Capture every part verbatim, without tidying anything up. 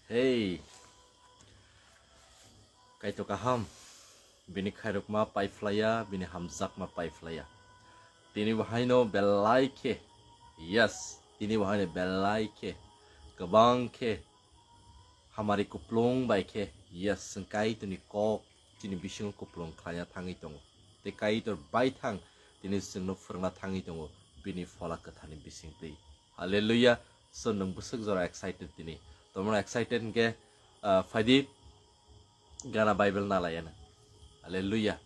Hey, Kaitor kaham, bini khairokma paiphlaiya, bini hamjakma paiphlaiya. Tini bahaino belai khe, yes, tini bahaino belai khe, kwbang khe, hamari kuplung bai khe, yes, chwng Kaitorni kok chini bisingo kuplung khlaina thangwi tongo. Tei Kaitor baithang tini chwngno phwrwngna thangwi tongo bini phola kwtharni bisingtwi. Hallelujah. So nwng bwswk jora excited tini? Tomorrow excited hwnkhe, ah, phaidi gana Bible na layana. Hallelujah.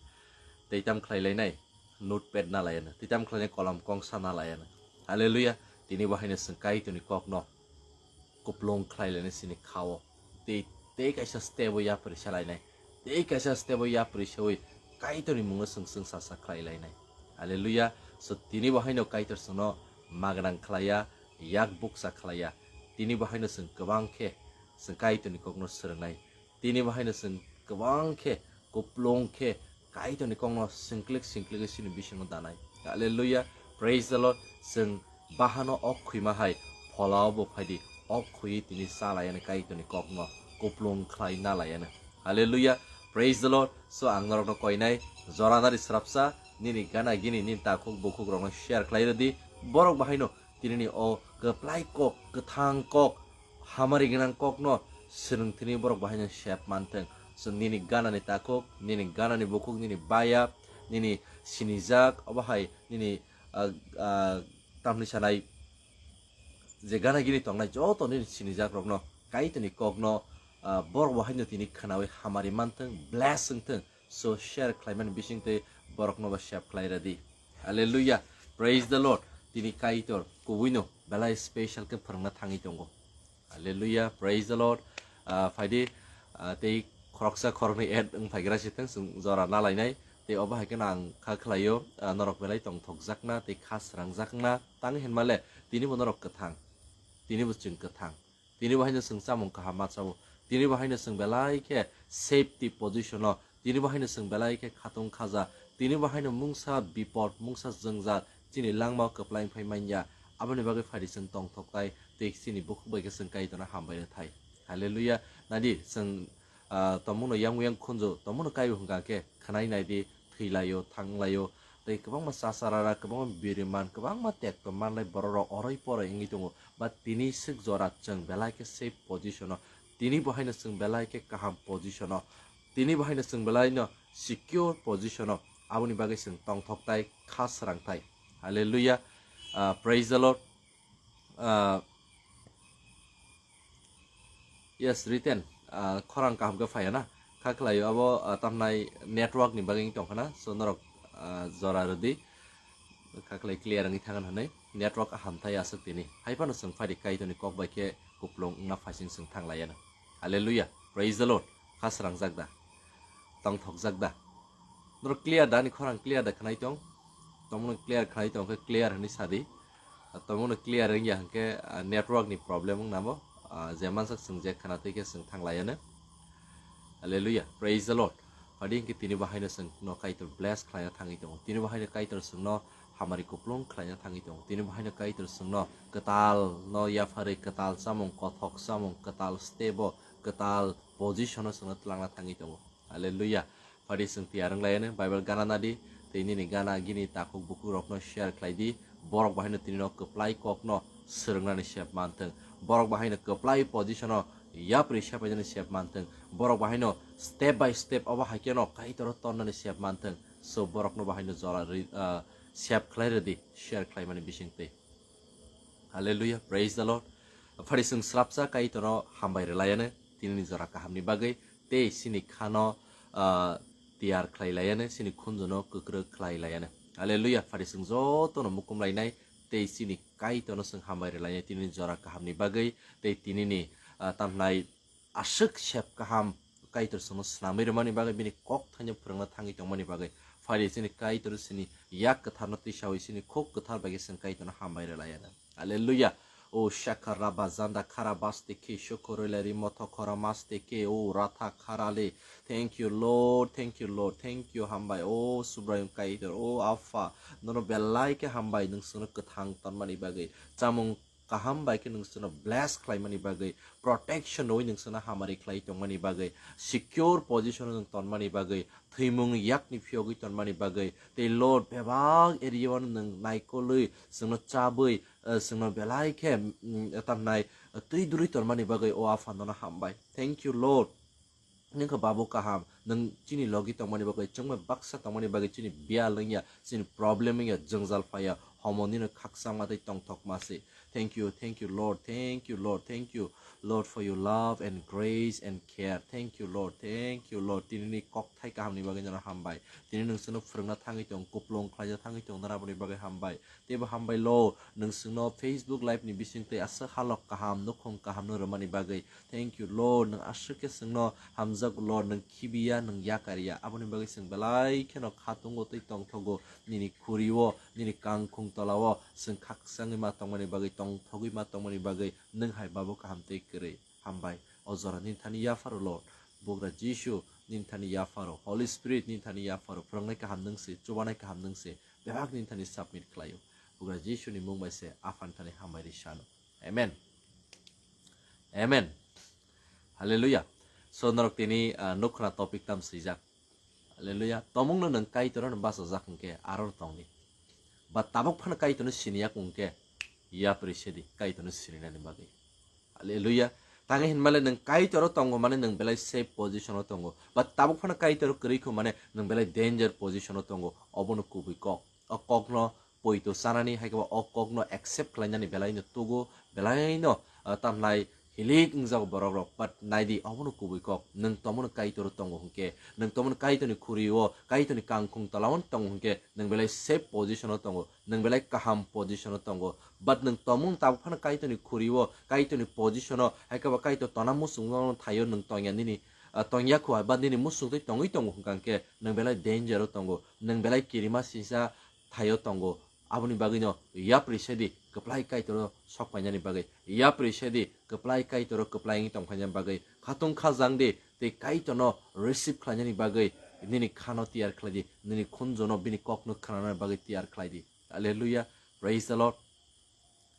Tei tam khlai lainai notepad na layana. Tei tam khlainai kolam kongsa na layana. Hallelujah. Tini bahaino chwng Kaitorni kokno kuplung khlai lainai chini khao. Tei, tei kaisa step o yapri salainai. Tei kaisa step o yapri sewi Kaitorni mungno chwng chwng sasa khlai lainai. Hallelujah. So tini bahaino Kaitor chwngno magwnang khlaiya, yak bukcha khlaiya. Tini bahaino chwng kwbang khe chwng Kaitorni kokno swrwngnai. Tini bahaino chwng kwbang khe kuplung khe Kaitorni kokno singklik singklik sini bisingo danai. Hallelujah. Praise the Lord. Chwng bahano ok khwima hai pholao bo phaidi ok khwiwi tini cha layani Kaitorni kokno kuplung khlai na layani. Hallelujah. Praise the Lord. So ang norokno koinai jora nari srapsa nini gana gini nini takhuk bukhuk rokno share khlai rwdi. Borok bahaino tinini o kwplai kok, kwthang kok, hamari gwnang kokno swrwng thwini borok bahaino sep manthwng. So nini ganani takhuk, nini ganani bukhuk, nini baya, nini sinijak, obo hai nini, ah, ah, tamni sanai je gana gini tongnai joto nini sinijak rokno Kaitorni kokno, ah, borok bahaino tini khwnawi hamari manthwng, bless wngthwng. So share khlaimani bisingtwi borokno bo sep khlai rwdi. Hallelujah. Praise the Lord. Tini Kaitor kubuino belai special khe phwrwngna thangwi tongo. Hallelujah. Praise the Lord. Ah, phaidi, ah, tei khoroksa khoroknwi add wng phaigra sithwng chwng jora nalainai. Tei obo hai kheno ang kha khlaio, ah, norok belai tongthokjakna tei kha srangjakna tang hinmale tini bo norok kwthang. Tini bo chwng kwthang. Tini bo haino chwng chamung kaham ma chao. Tini bo haino chwng belai khe safety position o. Tini bo haino chwng belai khe khatung khaja. Tini bo haino mungsa bipot, mungsa jwngjal chini langma o kwplai phai manya. Aboni bagwi phaidi chwng tongthok tai tei chini bukhuk bai khe chwng Kaitorno hambai rw thai. Hallelujah. Naidi chwng, ah, tongmungno yang yang khunju, tongmungno kaiwi hwnkha khe khwnai naidi, thwi laio, thang laio, tei kwbangma chasarara, kwbangma biriman, kwbangma tekto manlai borok rok oroi poroi wngwi tongo. Ba tini swk jora chwng belai khe safe position o, tini bo haino chwng belai khe kaham position o, tini bo haino chwng belai no secure position o, aboni bagwi chwng tongthok tai, kha srang tai. Hallelujah. Ah, praise the Lord. Ah, yes, written, ah, khorang kaham khe phaiya na. Kha khlaio abo, ah, tamnai network ni bagwi wng tongkha na. So norok, ah, jora rwdi. Kha khlai clear wngwi thangna hwnwi. Network aham thai aswk tini. Hai phano chwng phaidi Kaitorni kok bai khe kuplung wngna phaising chwng thang laiya na. Hallelujah. Praise the Lord. Kha srangjak da? Tongthokjak da? Norok clear da? Ani khorang clear da khwnai tong? Tongmano clear khwnai tong khe clear hwnwi sadi. Tongmano clear wngya hwnkhe, ah, network ni problem wngna bo. Ah, je mansak chwng je khwna twi khe chwng thang laiya no. Hallelujah. Praise the Lord. Phaidi hwnkhe tini bo haino chwng no Kaitor bless khlaina thangwi tongo. Tini bo haino Kaitor chwngno hamari kuplung khlaina thangwi tongo. Tini bo haino Kaitor chwngno kwtal no yapharwi kwtal chamung, kothok chamung, kwtal step o, kwtal position o chwngno twlangna thangwi tongo. Hallelujah. Phaidi chwng tiyar wng laiya no Bible gana nadi, tei nini gana gini takhuk bukhuk rokno share khlai di. Borok bo haino tini no kwplai kok no swrwngnani sep manthwng. Borok bo haino kwplai position o yapri sepainani sep manthwng. Borok bo haino step by step obo hai kheno Kaitor o tonnani sep manthwng. So borokno bo haino jora ri, ah, sep khlai rwdi, share khlaimani bisingtwi. Hallelujah, praise the Lord. Phaidi chwng srapsa Kaitorno hambai rwlaiya no tinini jora kahamni bagwi tei chini khano, ah, tiyar khlai laiya no, chini khunjuno kwkrwk khlai laiya no. Hallelujah, phaidi chwng jotono mukum lainai tei chini Kaitorno chwng hambai rwlainai tinini jora kahamni bagwi tei tinini, ah, tamhnai aswk sep kaham Kaitor chwngno swnamwi rwmani bagwi, bini kok thaino phwrwngna thangwi tongmani bagwi. Phaidi chini Kaitor chini yak kwtharno tisawi chini khuk kwthar bai khe chwng Kaitorno hambai rwlaiya da. Hallelujah. O shakara bazanda kara baste ke shokoro le rimo thokora maste ke o ratha kara le. Thank you, Lord. Thank you, Lord. Thank you, hambai. O Subraiyung Kaitor, o Apha, nono belai khe hambai, nwng chwngno kwthang tonmani bagwi. Chamung kaham bai khe nwng chwngno bless khlaimani bagwi, protection rwi nwng chwngno hamari khlai tongmani bagwi, secure position o nwng tonmani bagwi, thwimung yakni phiyogwi tonmani bagwi, tei Lord bebak area o nwng naikolwi chwngno chabwi, eh, chwngno belai khe, mm, tamnai, eh, twi duri tonmani bagwi o Apha nono hambai. Thank you, Lord. Nwng khe Babu kaham, nwng chini logi tongmani bagwi, chwngma baksa tongmani bagwi chini biyal wngya, chini problem wngya, jwngjal phaiya, homo nino khakchangma tei tongthokma se. Thank you, thank you, Lord, thank you, Lord, thank you, Lord, for your love and grace and care. Thank you, Lord, thank you, Lord. Tini ni kokthai kahamni bagwi nono hambai. Tini nwng chwngno phwrwngna thangwi tong, kuplung khlaina thangwi tong, nana boni bagwi hambai. Teibo hambai lo, nwng chwngno Facebook live ni bisingtwi aswk halok kaham, nukhung kaham no rwmani bagwi. Thank you, Lord. Nwng aswk khe chwngno hamjago, Lord. Nwng khibiya, nwng yakariya. Aboni bagwi chwng belai kheno khatungo tei tongthogo. Nini khuri-o, nini kangkhung tola-o chwng khakchangwi ma tongmani bagwi, tongthogwi ma tongmani bagwi nwng hai Babu kaham tei kwrwi. Hambai. O jora nini thani yapharo, Lord. Bugra Jisu nini thani yapharo. Holy Spirit nini thani yapharo. Phwrwngnai kaham nwng se, chubanai kaham nwng se. Bebak nini thani submit khlaio. Bugra Jisu ni mung bai se Aphani thani hambai ri sano. Amen. Amen. Hallelujah. So norok tini, ah, nukhna topic tam swijak. Hallelujah. Tomungno nwng Kaitorno bachajak hwnkhe aro tongdi. Ba tabuk phano Kaitorno siniya hwnkhe yapri sedi Kaitorno sininani bagwi. Hallelujah. Tangwi hinmale nwng Kaitoro tongo mane nwng belai safe position o tongo. Ba tabuk phano Kaitoro kwrwi kho mane nwng belai danger position o tongo. Obono kubui kok. O kokno poito chanani, hai khe ba o kokno accept khlainani belaino tugo, belaino, ah, tamhlai hilik wngjago borok rok, but naidi obono kubui kok, nwng tomono Kaitor tongo hwnkhe, nwng tomono Kaitorni khuri-o, Kaitorni kangkhung tola-o tongo hwnkhe, nwng belai safe position o tongo, nwng belai kaham position o tongo, but nwng tomung tabuk phano Kaitorni khuri-o, Kaitorni position o, hai khe ba Kaitor tona muchungno thaio nwng tongya nini, ah, tongya kho, ba nini muchungtwi tongwi tongo hwnkha hwnkhe, nwng belai danger o tongo, nwng belai kirima sisa thaio tongo. Aboni bagwino yapri sedi kwplai Kaitoro sok painani bagwi, yapri sedi kwplai Kaitoro kwplai wngwi tong painani bagwi, khatung khajang di tei Kaitorno receive khlainani bagwi nini khano tiyar khlai di, nini khunjono bini kokno khnanani bagwi tiyar khlai di. Hallelujah. Praise the Lord.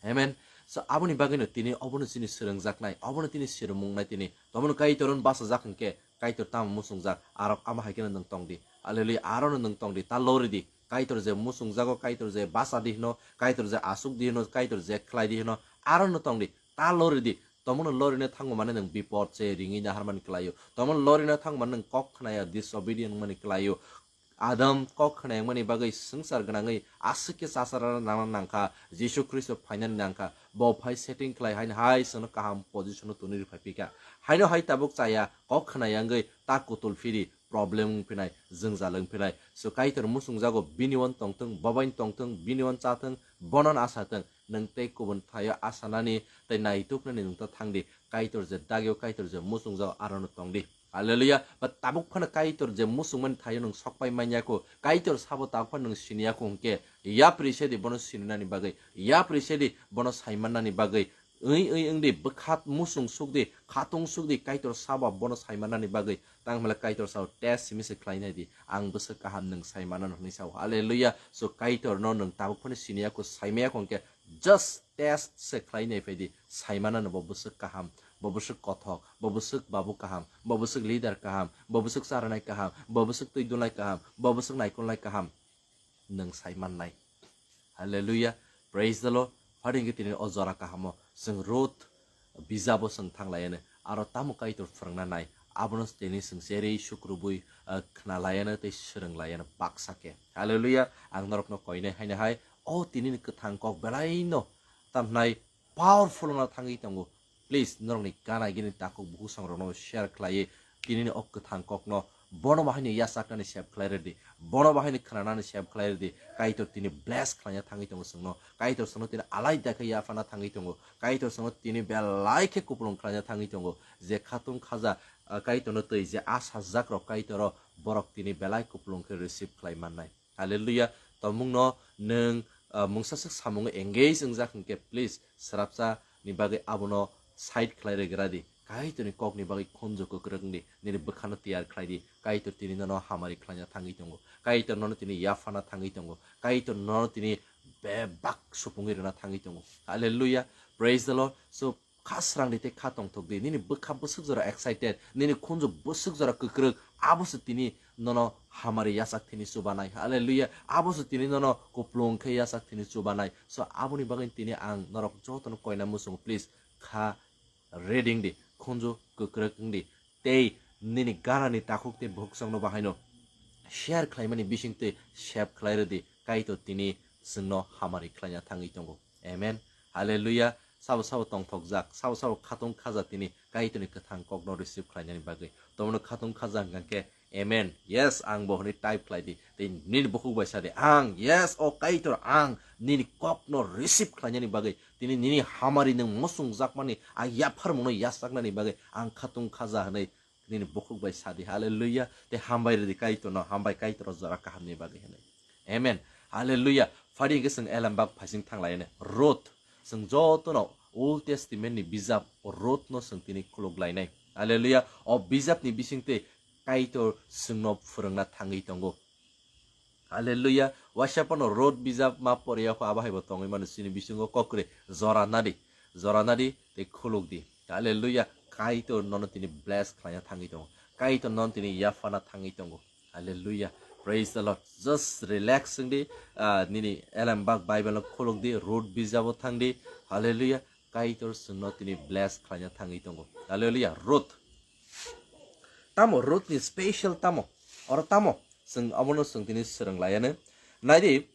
Amen. So, aboni bagwino tini obono chini swrwngjaknai, obono tini swrwngmungnai tini. Tomono Kaitor wng bachajak hwnkhe, Kaitor tamo muchungjak, arok amo hai kheno nwng tong di. Hallelujah. Arono nwng tong di, ta lori di. Kaitor je muchungjago, Kaitor je bacha di hwno, Kaitor je asuk di hwno, Kaitor je khlai di hwno, arono tong di, ta lori di. Tomono lorina thango mane nwng bipot se ringwi naharmani kwlaio. Tomono lorina thango mane nwng kok khnaya, disobedient wngmani kwlaio. Adam kok khna wngmani bagwi swngchar gwnangwi aswk khe chachara nangna nangkha, Jisu Khristo phainani nangkha. Bo phai setting khlai haino hai chwngno kaham position-o twnwi rwphai phikha. Haino hai tabuk chaya, kok khna wngwi ta kutul phiri, problem wng phinai, jwngjal wng phinai. So Kaitor muchungjago bini uan tongthwng, bobain tongthwng, bini uan chathwng, bono asa thwng. Nwng tei kubun thaio asanani tei naituknani nwng ta thangdi. Kaitor je dagio, Kaitor je muchungjago arono tongdi. Hallelujah. Ba tabuk phano Kaitor je muchungmani thaio nwng sokpai manya kho, Kaitor sabo tabuk phano nwng siniya kho hwnkhe, yapri sedi bono sininani bagwi, yapri sedi bono saimannani bagwi, ui ui wngdi, bwkhat muchung sukdi, khatung sukdi, Kaitor sabo bono saimannani bagwi, tang hwnle Kaitor sao test simi se khlainai di, ang bwswk kaham nwng saimanano hwnwi sao. Hallelujah. So Kaitorno nwng tabuk phano siniya kho, saimaya kho hwnkhe, just test se khlai nai phai di, saimana no bo bwswk kaham, bo bwswk kothok, bo bwswk babu kaham, bo bwswk leader kaham, bo bwswk charanai kaham, bo bwswk twi dulnai kaham, bo bwswk naikolnai kaham, nwng sai mannai. Hallelujah, praise the Lord. Phari hwnkhe tini o jora kahamo chwng Ruth bijabo chwng thang laiano, aro tamo Kaitor phwrwngna nai, abono tini chwng cherwi sukrubwi, ah, khna laiano tei swrwng laiano baksa khe. Hallelujah, ang norokno koinai haino hai, o tinini kwthang kok belaino tamhnai powerful wngna thangwi tongo. Please, norokni gana gini takhuk bukhuk songrokno share khlaiwi tinini o kwthang kokno bono bahaino yachaknani save khlai rwdi, bono bahaino khwnanani save khlai rwdi. Kaitor tini bless khlaina thangwi tongo chwngno, Kaitor chwngno tini alaida khe yaphana thangwi tongo, Kaitor chwngno tini belai khe kupulung khlaina thangwi tongo. Je khatung khaja, ah, Kaitorno twi je a sajakrok Kaitoro borok tini belai kupulung khe receive khlai mannai. Hallelujah. Tomungno nwng, ah, mungsa swk samungo engage wngjak hwnkhe, please, srapsa ni bagwi abono side khlai rwgra di. Kaitorni kokni bagwi khunju kwkrwng di, nini bwkhano tiyar khlai di. Kaitor tini nono hamari khlaina thangwi tongo. Kaitor nono tini yaphana thangwi tongo. Kaitor nono tini bebak supungwi rwna thangwi tongo. Hallelujah. Praise the Lord. So, kha srang di tei kha tongthok di. Nini bwkha bwswk jora excited, nini khunju bwswk jora kwkrwk, abo se tini nono hamari yachak thini chubanai. Hallelujah. Abo se tini nono kuplung khe yachak thini chubanai. So, aboni bagwi tini ang norok jotono koina muchungo, please, kha reading di, khunju kwkrwk wng di. Tei nini ganani takhuk tei bukhuk chwngno bahaino share khlaimani bisingtwi save khlai rwdi, Kaitor tini chwngno hamari khlaina thangwi tongo. Amen. Hallelujah. Sabo sabo tongthokjak, sabo sabo khatung khaja tini Kaitorni kwthang kokno receive khlainani bagwi. Tomono khatung khaja hwnkha khe, Amen. Yes, ang bo hwnwi type khlai di. Tei nini bukhuk bai sa di, ang, yes, o Kaitor, ang nini kokno receive khlainani bagwi, tini nini hamari nwng muchungjakmani, a yapharmungno yachaknani bagwi ang khatung khaja hwnwi nini bukhuk bai sa di. Hallelujah. Tei hambai rwdi Kaitorno, hambai Kaitor o jora kahamni bagwi hwnwi. Amen. Hallelujah. Phadi hwnkhe chwng elembak phaising thanglainai. Ruth. Chwng jotono Old Testament ni bijap Ruth no chwng tini khuluk lainai. Hallelujah. O bijap ni bisingtwi Kaitor chwngno phwrwngna thangwi tongo. Hallelujah. Waisa phano Ruth bijap ma poriya kho, abo hai bo tongwi mano chini bisingo kokre jora nadi. Jora nadi tei khuluk di. Hallelujah. Kaitor nono tini bless khlaina thangwi tongo. Kaitor nono tini yaphana thangwi tongo. Hallelujah. Praise the Lord. Just relax wng di. Ah, nini elembak Bible no khuluk di. Ruth bijabo thang di. Hallelujah. Kaitor chwngno tini bless khlaina thangwi tongo. Hallelujah. Ruth. Tamo Ruth ni special tamo? Oro tamo? Chwng abono chwng tini swrwng laiano. Nai di,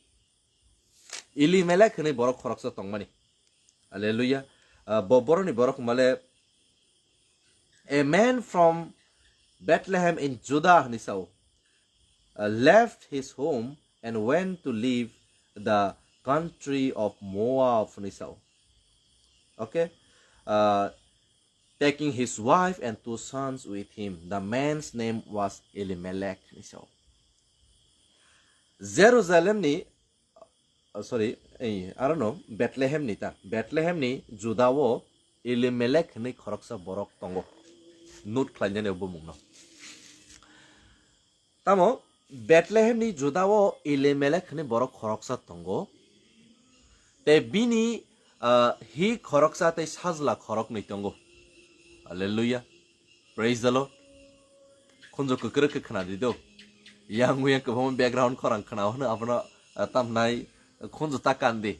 Elimelek hwnwi borok khoroksa tongmani. Hallelujah. Ah, bo borokni borok hwnmale, "A man from Bethlehem in Judah," hwnwi sao, uh, "left his home and went to live the country of Moab," hwnwi sao. Okay? Uh, "taking his wife and two sons with him. The man's name was Elimelech," hwnwi sao. Jerusalemni, uh, sorry, ei, aro no, Bethlehemni ta. Bethlehemni Judao Elimelek hwnwi khoroksa borok tongo. Note khlainani o bumungno. Tamo Bethlehemni Judao Elimelek hwnwi borok khoroksa tongo. Tei bini, ah, hi khoroksa tei sajla khoroknwi tongo. Hallelujah. Praise the Lord. Khunju kwkrwk khe khna di do. Yang yang kwbangma background khorang khna hwno abono, ah, tamnai khunju ta kan di.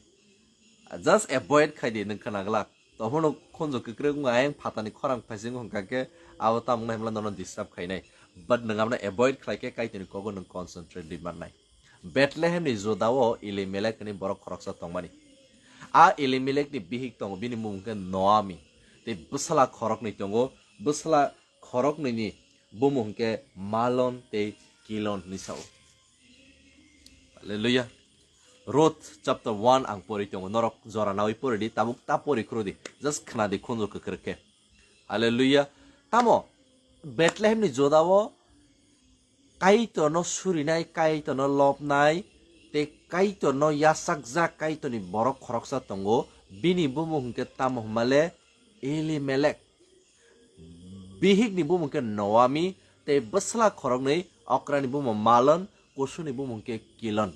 Just avoid khai di nwng khna glak. Tobono khunju kwkrwk wngkha ayang phatani khorang phaising wngkha khe abo tamo wngna himla nono disturb khainai. But nwng abono avoid khlai khe Kaitorni kogo nwng concentrate di mannai. Bethlehemni Judao Elimelek hwnwi borok khoroksa tongmani. A Elimelekni bihik tongo, bini mung khe Noami. Tei bwsala khoroknwi tongo, bwsala khoroknwini bumung khe Malon tei Kilon hwnwi sao. Hallelujah. Ruth chapter one ang pori tongo, norok jora nawi pori di, tabuk ta pori khuru di, just khna di khunju kwkrwk khe. Hallelujah. Tamo Bethlehemni Judao Kaitorno surinai, Kaitorno lobnai, tei Kaitorno yachakjak Kaitorni borok khoroksa tongo, bini bumung hwnkhe tamo hwnmale Elimelek. Bihikni bumung khe Noami, tei bwsla khoroknwi, okrani bumung Malon, kusuni bumung khe Kilon.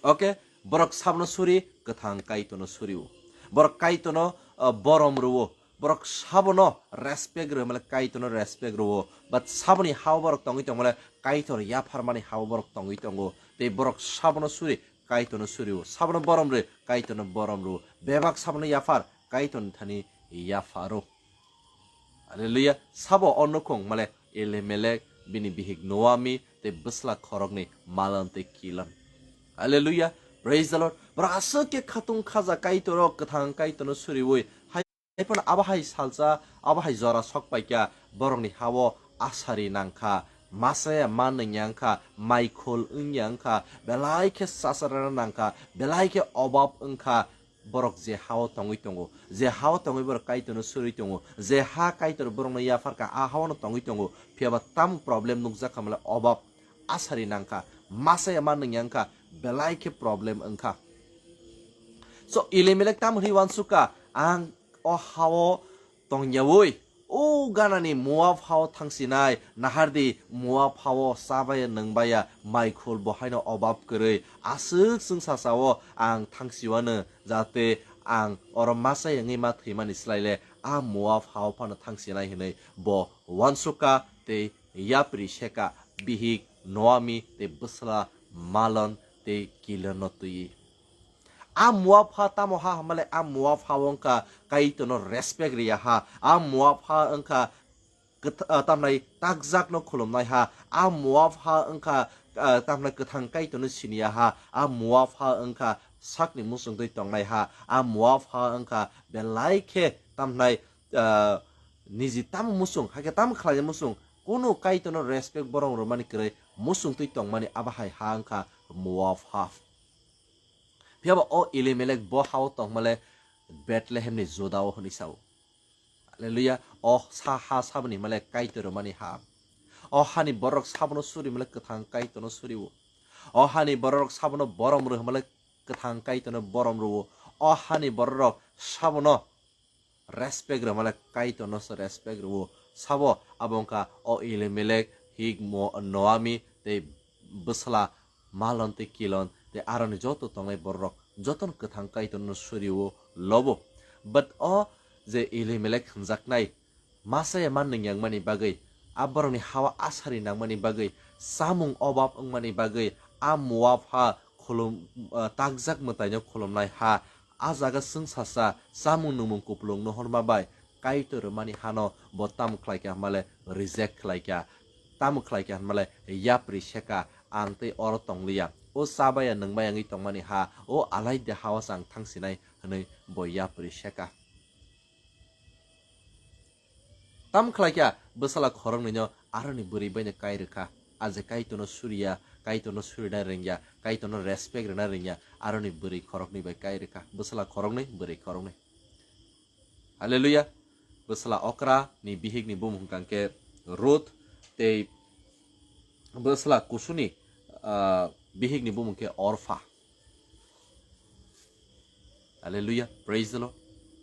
Okay, borok sabono suri, kwthang Kaitorno suri-o. Borok Kaitorno, uh, borom rw-o. Borok sabono respect rw, male Kaitorno respect rw-o. But saboni hao borok tongwi tongmale Kaitor yapharmani hao borok tongwi tongo. Tei borok sabono suri, Kaitorno suri-o. Sabono borom rw, Kaitorno borom rw-o. Bebak sabono yaphar, Kaitorni thani yapharo. Hallelujah. Sabo o nukhung male Elimelek, bini bihik Noami, tei bwsla khoroknwi Malon tei Kilon. Hallelujah. Praise the Lord. Borok aswk khe khatung khaja Kaitoro, kwthang Kaitorno suriwi. Hai phano abo hai salsa, abo hai jora sok paikha, borokni hao asari nangkha, masaya ma nungya wngkha, maikhol wngya wngkha, belai khe chacharana nangkha, belai khe obab wngkha. Borok je hao tongwi tongo, je hao tongwi borok Kaitorno suri tongo, je ha Kaitor borokno yapharkha, a hao no tongwi tongo, phiyaba tamo problem nukjakha male obab asari nangkha, masaya ma nungya wngkha, belai khe problem wngkha. So Elimelek tamo hwnwi uansukha, ang o hao tongyawi, o ganani Moab hao thangsinai, nahardi Moab hao chabaya nwngbaya maikhol bo haino obab kwrwi, aswk chwngsasao ang thangsiwano, jate ang oro masa wngwi ma thwimani slai le a Moab ha-o phano thangsinai hwnwi bo uansukha tei yapri sekha, bihik Noami tei bwsla Malon tei Kilonno twiwi. A Moab ha tamo ha hwnmale a Moab ha wngkha Kaitorno respect riya ha. A Moab ha wngkha kwth-, ah, tamnai takjakno khulumnai ha. A Moab ha wngkha, ah, tamnai kwthang Kaitorno siniya ha. A Moab ha wngkha sakni muchungtwi tongnai ha. A Moab ha wngkha belai khe tamnai, ah, niji tamo muchung, hakhe tamo khlaina muchung, kunu Kaitorno respect borom rwmani kwrwi muchungtwi tongmani abo hai ha wngkha Moab ha. Phiyaba o Elimelek bo ha-o tongmale Bethlehemni Juda-o hwnwi sao. Hallelujah. O sa ha saboni hwnmale Kaitor rwmani ha. O hani borok sabono suri hwnmale kwthang Kaitorno suriwo. O hani borok sabono borom rw hwnmale kwthang Kaitorno borom rwo. O hani borok sabono respect rwmale Kaitorno se respect rwo. Sabo abo wngkha o Elimelek, hik Mo-, Noami tei bwsla Malon tei Kilon tei aroni joto tongnai bororok jotono kwthang Kaitorno suriwo lobo. But o je Elimelek hwnjaknai, masa ya man nwngyangmani bagwi, a borokni ha-o asari nangmani bagwi, chamung obab wngmani bagwi, a Moab ha khulum, ah, takjak mwtaino khulumnai ha, a jaga chwngsacha chamung nungmung kupulung nohorma bai Kaitor rwmani hano bo tamo khlaikha hwnmale reject khlaikha, tamo khlaikha hwnmale yapri sekha, ang tei oro tongliya, o chabaya nwngbaya wngwi tongmani ha, o alaide ha-o se ang thangsinai hwnwi bo yapri sekha. Tamo khlaikha bwsala khoroknwino aroni bwrwi baino kai rwkha. A je Kaitorno suriya, Kaitorno surina rwngya, Kaitorno respect rwna rwngya, aroni bwrwi khoroknwi bai kai rwkha. Bwsala khoroknwi, bwrwi khoroknwi. Hallelujah. Bwsala Okra ni bihik ni bumung hwnkha khe Ruth tei bwsala Kusuni, ah, bihik ni bumung khe Orpha. Hallelujah. Praise the Lord.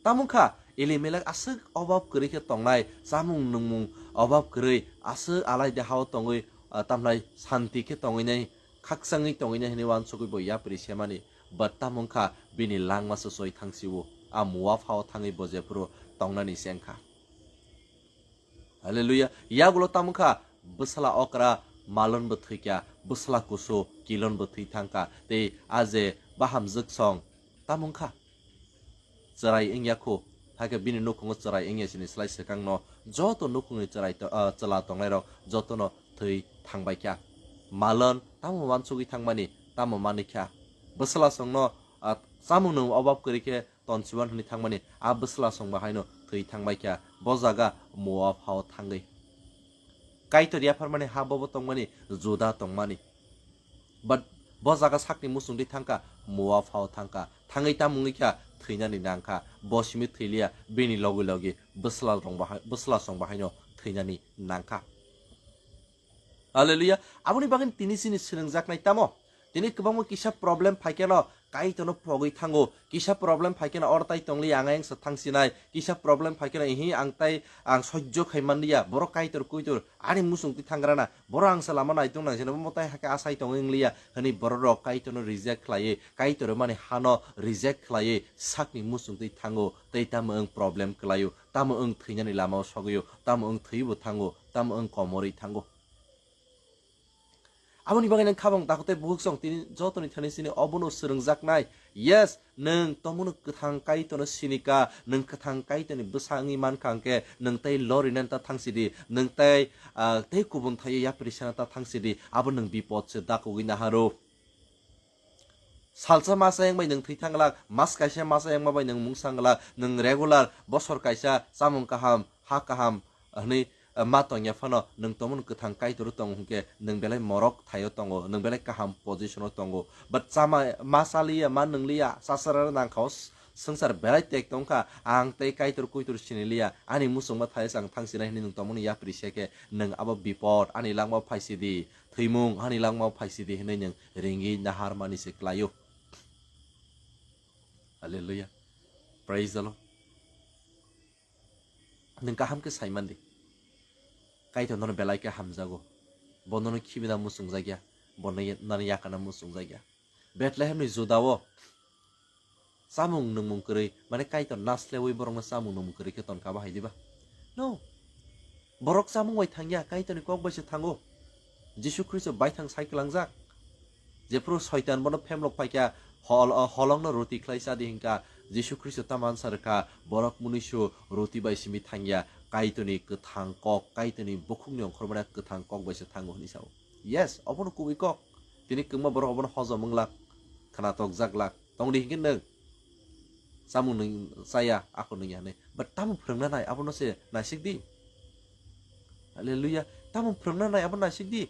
Tamo wngkha Elimelek aswk obab kwrwi khe tongnai, chamung nungmung obab kwrwi aswk alaide ha-o tongwi, ah, tamnai santi khe tongwinai, khakchangwi tongwinai hwnwi uansugwi bo yapri semani. But tamo wngkha bini langma se soi thangsiwo. A Moab ha-o thangwi bo jephuru tongnani se wngkha. Hallelujah. Yagulo tamo wngkha bwsala Okra Malon bo thwikha, bwsala Kusu Kilon bo thwi thangkha. Tei a je bahamjwk song tamo wngkha? Chwrai wngya khu, hakhe bini nukhungo chwrai wngya sini slai swkangno joto nukhungni chwrai to-, ah, chwla tongnairok jotono thwi thangbaikha. Malon tamo uansugwi thangmani, tamo manikha. Bwsala songno, ah, chamung nung obab kwrwi khe tonsiwan hwnwi thangmani, a bwsla song bahaino thwi thangbaikha, bo jaga Moab ha-o thangwi. Kaitor yapharmani ha bobo tongmani, Juda tongmani. But bo jaga sakni muchungtwi thangkha, Moab ha-o thangkha. Thangwi tamo wngwi kha, thwinani nangkha. Bo simi thwiliya, bini logi logi bwsla rong bahai, bwsla song bahaino thwinani nangkha. Hallelujah. Aboni bagwi tini chini swnangjaknai tamo? Tini kwbangma kisa problem phaikhe no Kaitorno pogwi thango. Kisa problem phaikhe no oro tai tongliya, ang ayang sa thangsinai. Kisa problem phaikhe no, ihi, ang tai, ang sojjo khai manliya. Borok Kaitor kuitor ani muchung twi thangrana. Borok ang sa lama naitung nang sino, bo tai hakhe asai tongwi wngliya. Hwnwi borok rok Kaitorno reject khlaiwi, Kaitor mani hano reject khlaiwi sakni muchung twi thango. Tei tamo wng problem kwlaio, tamo wng thwinani lamao sogwio, tamo wng thwibo thango, tamo wng komorwi thango. Aboni bagwi nang khabang dakotei bukhuk song tini jotoni thani sini obono swrwngjaknai. Yes, nwng tomono kwthang Kaitorno sinika, nwng kwthang Kaitorni bwsa wngwi mankha hwnkhe, nwng tei lorinani ta thangsidi, nwng tei, ah, tei kubun thaio yapri sana ta thangsidi, abo nwng bipod se dakogwi naharo. Salsa masa yang bai nwng thwi thang glak, mas kaisa masa yang bai nwng mungsa glak, nwng regular bosor kaisa chamung kaham, ha kaham hwnwi, eh, ma tongya phano nwng tomon kwthang Kaitor tong hwnkhe nwng belai morok thaio tongo, nwng belai kaham position o tongo. But chama ma chaliya, ma nwngliya, chasara nangkha o s-, swngchar belai tek tongkha, ang tei Kaitor kuitor siniliya, ani muchungma thaisa ang thangsinai hwnwi nwng tomoni yapri se khe nwng abo bipod ani langma phaisidi. Thwimung hani langmao phaisidi hwnwi nwng ringwi naharmani se klaio. Hallelujah. Praise the Lord. Nwng kaham khe saimandi. Kaitor nono belai khe hamjago. Bo nono khibina muchungjakya. Bo nono yakana muchungjakya. Bethlehemni Judao Chamung nungmung kwrwi, mane Kaitor naslewi borokno chamung nungmung kwrwi khe tonkha bahai diba? No. Borok chamung bai thangya, Kaitorni kok bai se thango. Jisu Khristo baithang sai kwlangjak. Jephru Soitan bono phemlok phaikha, hol-, holongno roti khlai cha di hinkha, Jisu Khristo ta mansa rwkha, borok munisu roti bai simi thangya, Kaitorni kwthang kok, Kaitorni bukhukni ongkhormani kwthang kok bai se thango hwnwi sao. Yes, obono kubui kok. Tini kwbangma borok obono hojom wng lak, khwnatok jak lak. Tongdi hinkhe nwng chamung nwng chaya, ako nwng ya hwnwi. But tamo phwrwngna nai, abono se naisik di. Hallelujah. Tamo phwrwngna nai, abono naisik di.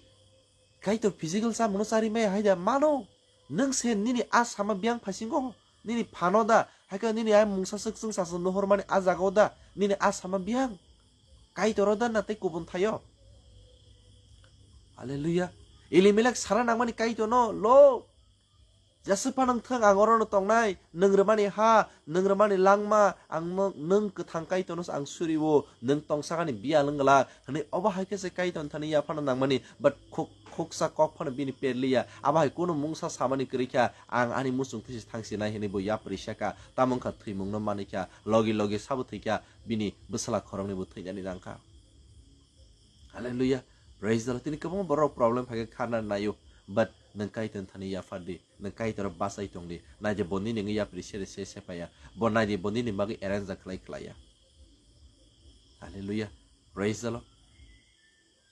Kaitor physical chamungno chari maya hai da mano. Nwng se nini a sama biyang phaisingo, nini phano da, hai khe nini a mungsa swk chwngsa swk nuhormani a jagao da, nini a sama biyang. Kaitoro da na tei kubun thaio. Hallelujah. Elimelek sana nangmani Kaitorno, lo. Jeswk phano wng thung, ang orono tongnai, nwng rwmani ha, nwng rwmani langma, ang no, nwng kwthang Kaitorno ang suriwo, nwng tongsakani biyal wng glak, hwnwi obo hai khe se Kaitorni thani yaphano nangmani, but khuk-, khuksa kok phano bini perliya, abo hai kunu mungsa samani kwrwi kha, ang ani muchung thwi se thang sinai hwnwi bo yapri saka, tamo wngkha thwimungno manwi kha, logi logi sabo thwi kha, bini bwsala khoroknwi bo thwinani nang kha. Hallelujah. Praise the Lord. Tini kwbangma borok problem phai khe kharna naio, but nwng Kaitorni thani yaphar di, nwng Kaitor bachai tong di. Nai de bo nini wngwi yapri sere se se paiya. Bo nai de bo nini bagwi arrange khlai khlaiya. Hallelujah. Praise the Lord.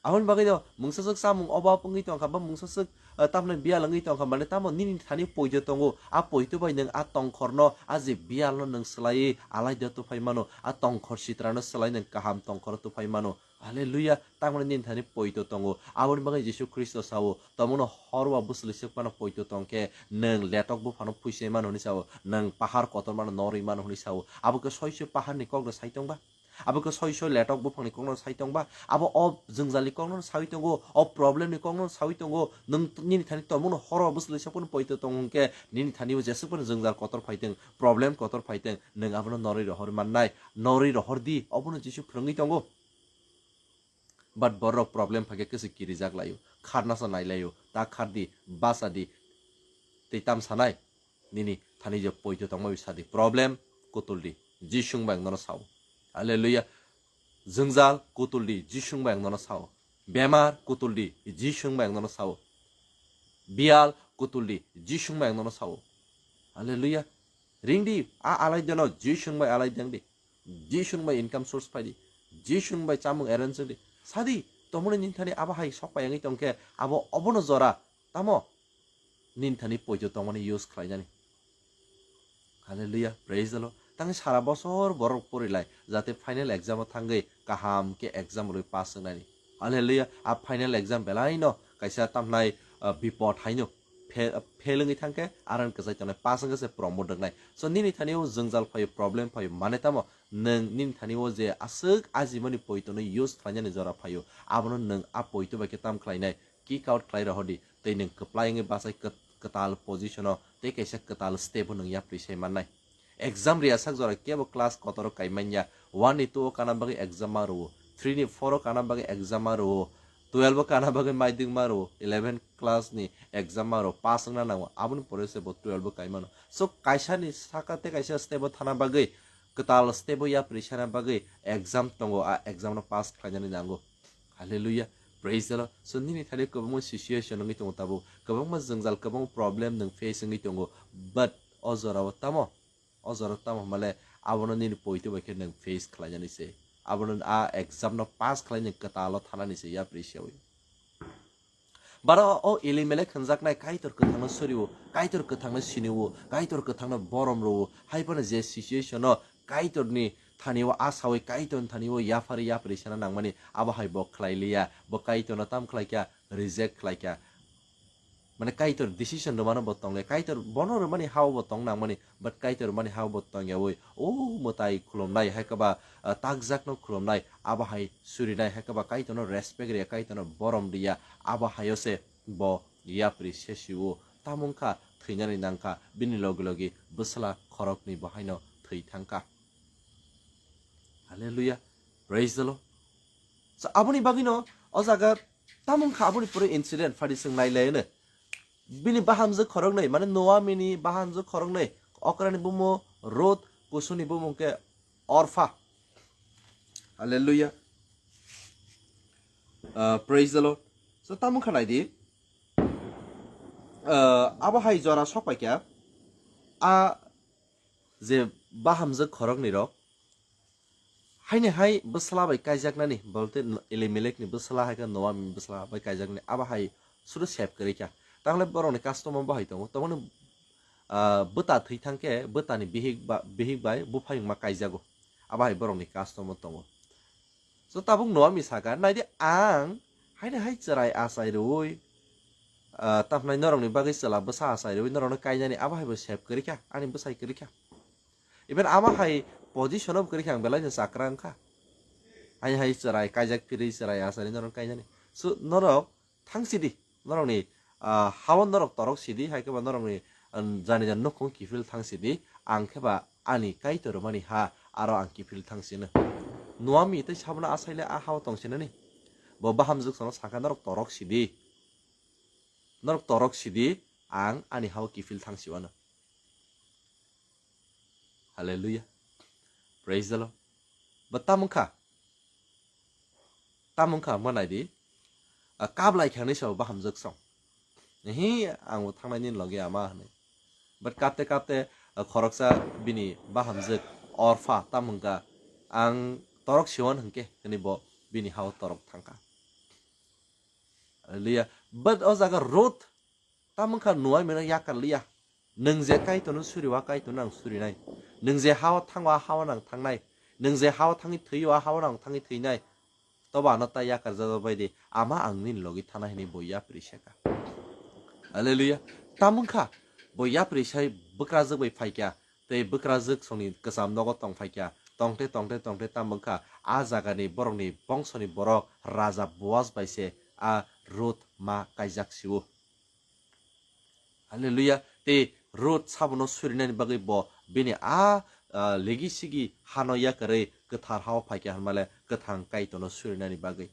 Aboni bagwi no mungsa swk samung obab wngwi tongkha, ba mungsa swk, eh, tamni biyal wngwi tongkha, mane tamo nini thani poito tongo. A poito bai nwng a tongkhorno, a je biyalno nwng swlaiwi alai de tuphai mano, a tongkhor sitrano swlai nwng kaham tongkhoro tuphai mano. Hallelujah. Tamoni nini thani poito tongo. Aboni bagwi Jisu Khristo sao, "Tomungno hor o bwswlwi swk phano poito tong khe, nwng letok buphano phuisai mano," hwnwi sao, "Nwng pahar kotormano norwi mano," hwnwi sao. Abo khe soi soi paharni kokno sai tongba? Abo khe soi soi letok buphangni kokno sai tongba? Abo o jwngjalni kokno saui tongo, o problemni kokno saui tongo. Nwng nini thani tomungno hor o bwswlwi swk phano poito tong hwn khe, nini thani o jeswk phano jwngjal kotor phai tong, problem kotor phai tong, nwng abono norwi rohor mannai, norwi rohor di, obono Jisu phwrwngwi tongo. But borok problem phai khe kwswi kirijak laio, kharna sa nai laio, ta khar di, basa di, tei tam sanai, nini thani je poito tongma bisa di, problem kutul di, Jisu wng bai ang nono sao. Hallelujah. Jwngjal kutul di, Jisu wng bai ang nono sao. Bemar kutul di, Jisu wng bai ang nono sao. Biyal kutul di, Jisu wng bai ang nono sao. Hallelujah. Ring di, a alai deno, Jisu wng bai alai deng di. Jisu wng bai income source phai di. Jisu wng bai chamung arrange di. Sadi, tomoni nini thani abo hai sok pai wngwi tong khe, abo obono jora. Tamo? Nini thani poito tongmani use khlainani. Hallelujah, praise the Lord. Tangni sara bosor borok porilai, jate final exam o thangwi kaham khe exam rwi pass wngnani. Hallelujah, a final exam belai no kaisa tamhnai, ah, bipot haino fe-, fail wngwi thangkhe aran kwchai tongnai, pass wngkhe se promote wngnai. So nini thani o jwngjal phaio, problem phaio, mane tamo nwng nini thani o je aswk ajimani poito no use khlainani jora phaio, abono nwng a poito bai khe tam khlainai, kick out khlai rohor di, tei nwng kwplai wngwi bachai kwt-, kwtal position o tei kaisa kwtal step o nwng yapri sai mannai. Exam riya sak jora kebo class kotor o kai manya, one ni two o kana bagwi exam ma rwo, three ni four o kana bagwi exam ma rwo, twelve o kana bagwi maidwk ma rwo, eleven class ni exam ma rwo, pass wngna nango, aboni pore se bo twelve o kai mano. So kaisa ni saka tei kaisa step o thana bagwi, kwtal step o yapri sana bagwi exam tongo, a exam no pass khlainani nango. Hallelujah. Praise the Lord. So nini thani kwbangma situation wngwi tongo tabuk. Kwbangma jwngjal, kwbangma problem nwng face wngwi tongo. But o jorao tamo? O jorao tamo hwnmale abono nini poito bai khe nwng face khlainani se. Abono a exam no pass khlainani kwtalo thanani se yapri sewi. Baro o Elimelek hwnjaknai Kaitor kwthangno suriwo, Kaitor kwthangno siniwo, Kaitor kwthangno borom rwo. Hai phano je situation o Kaitorni thani o asawi, Kaitorni thani o yaphari yapri sana nangmani, abo hai bo khlai liya. Bo Kaitorno tam khlai kha, reject khlai kha. Mane Kaitor decision rwmano bo tong liya. Kaitor bono rwmani ha-o bo tong nangmani, but Kaitor rwmani ha-o bo tong yawi. O mwtai khulumnai, hai khe ba, ah, takjakno khulumnai, abo hai surinai, hai khe ba Kaitorno respect riya, Kaitorno borom riya, abo hai-o se bo yapri sesi-o. Tamo wngkha thwinani nangkha, bini logi logi bwsla khoroknwi bo haino thwi thangkha. Hallelujah. Praise the Lord. So, aboni bagwino o jaga tamo wngkha aboni pore incident phadi chwng nai lai hwno. Bini bahamjwk khoroknwi, mane Noamini bahamjwk khoroknwi, okra ni bumo Ruth, kusu ni bumo khe Orpha. Hallelujah. Uh, praise the Lord. So, tamo khanai di. Uh, abo hai jora sok pai kha. A je bahamjwk khorok ni rok. Haini hai bwsla bai kaijaknani, bolte Elimelek ni bwsla hai khe Noami ni bwsla bai kaijaknani, abo hai suru sep kwrwi kha. Tangle borok ni custom bo hai tongo. Tamo ni, uh, bwta thwi thang khe bwta ni bihik ba, bihik bai buphayung ma kaijago. Abo hai borok ni custom tongo. So tabuk Noami saka, "Naidi ang haini hai chwrai achai rwui, ah, tamhnai norokni bagwi chwla bwsa achai rwui norokno kainani abo hai bo sep kwrwi kha, ani bwsai kwrwi kha." Even ama hai position o kwrwi kha ang belai no chakra wngkha. Haini hai chwrai kaijak phirwi chwrai achai norokno kainani. So norok thang sidi, norokni, ah, hao norok torok sidi, hai khe ba norokni, ah, jani jani nukhung kiphil thang sidi, ang khe ba ani Kaitor rwmani ha, aro ang kiphil thang sino. Noami tei sabono asaile a hao tong sinani. Bo bahamjwk sono sakha norok torok sidi. Norok torok sidi, ang ani hao kiphil thang siwano. Hallelujah. Praise the Lord. Bo tamo wngkha? Tamo wngkha, ma nai di. A, kap lai kha hinwi sao bahamjwk song. Hi, ang bo thangnai nini logi ama hinwi. But kapte kapte, a, khoroksa bini bahamjwk Orpha tamo wngkha, "Ang torok siwan hwnkhe," hinwi bo bini hao torok thangkha. Hallelujah. But o jaga Ruth tamo wngkha Noami no yakar liya. "Nwng je Kaitorno suri o, a Kaitorno ang surinai. Nwng je hao thango, a hao nang thangnai. Nwng je hao thangwi thwi o, a hao nang thangwi thwinai. Tobo ano ta yakar jajak bai di. Ama ang nini logi thana hinwi bo yapri seka." Hallelujah. Tamo wngkha bo yapri sai bwkrajwk bai phaikha. Tei bwkrajwk songni kwcham nogo tong phaikha. Tongte, tongte, tongte tamo wngkha a jagani borokni bongsoni borok Raja Boaz bai se a Ruth ma kaijak sio. Hallelujah. Tei Ruth sabono surinani bagwi bo bini a, a, legi sigi hano yakarwi kwthar hao phaikha hinmale kwthang Kaitorno surinani bagwi.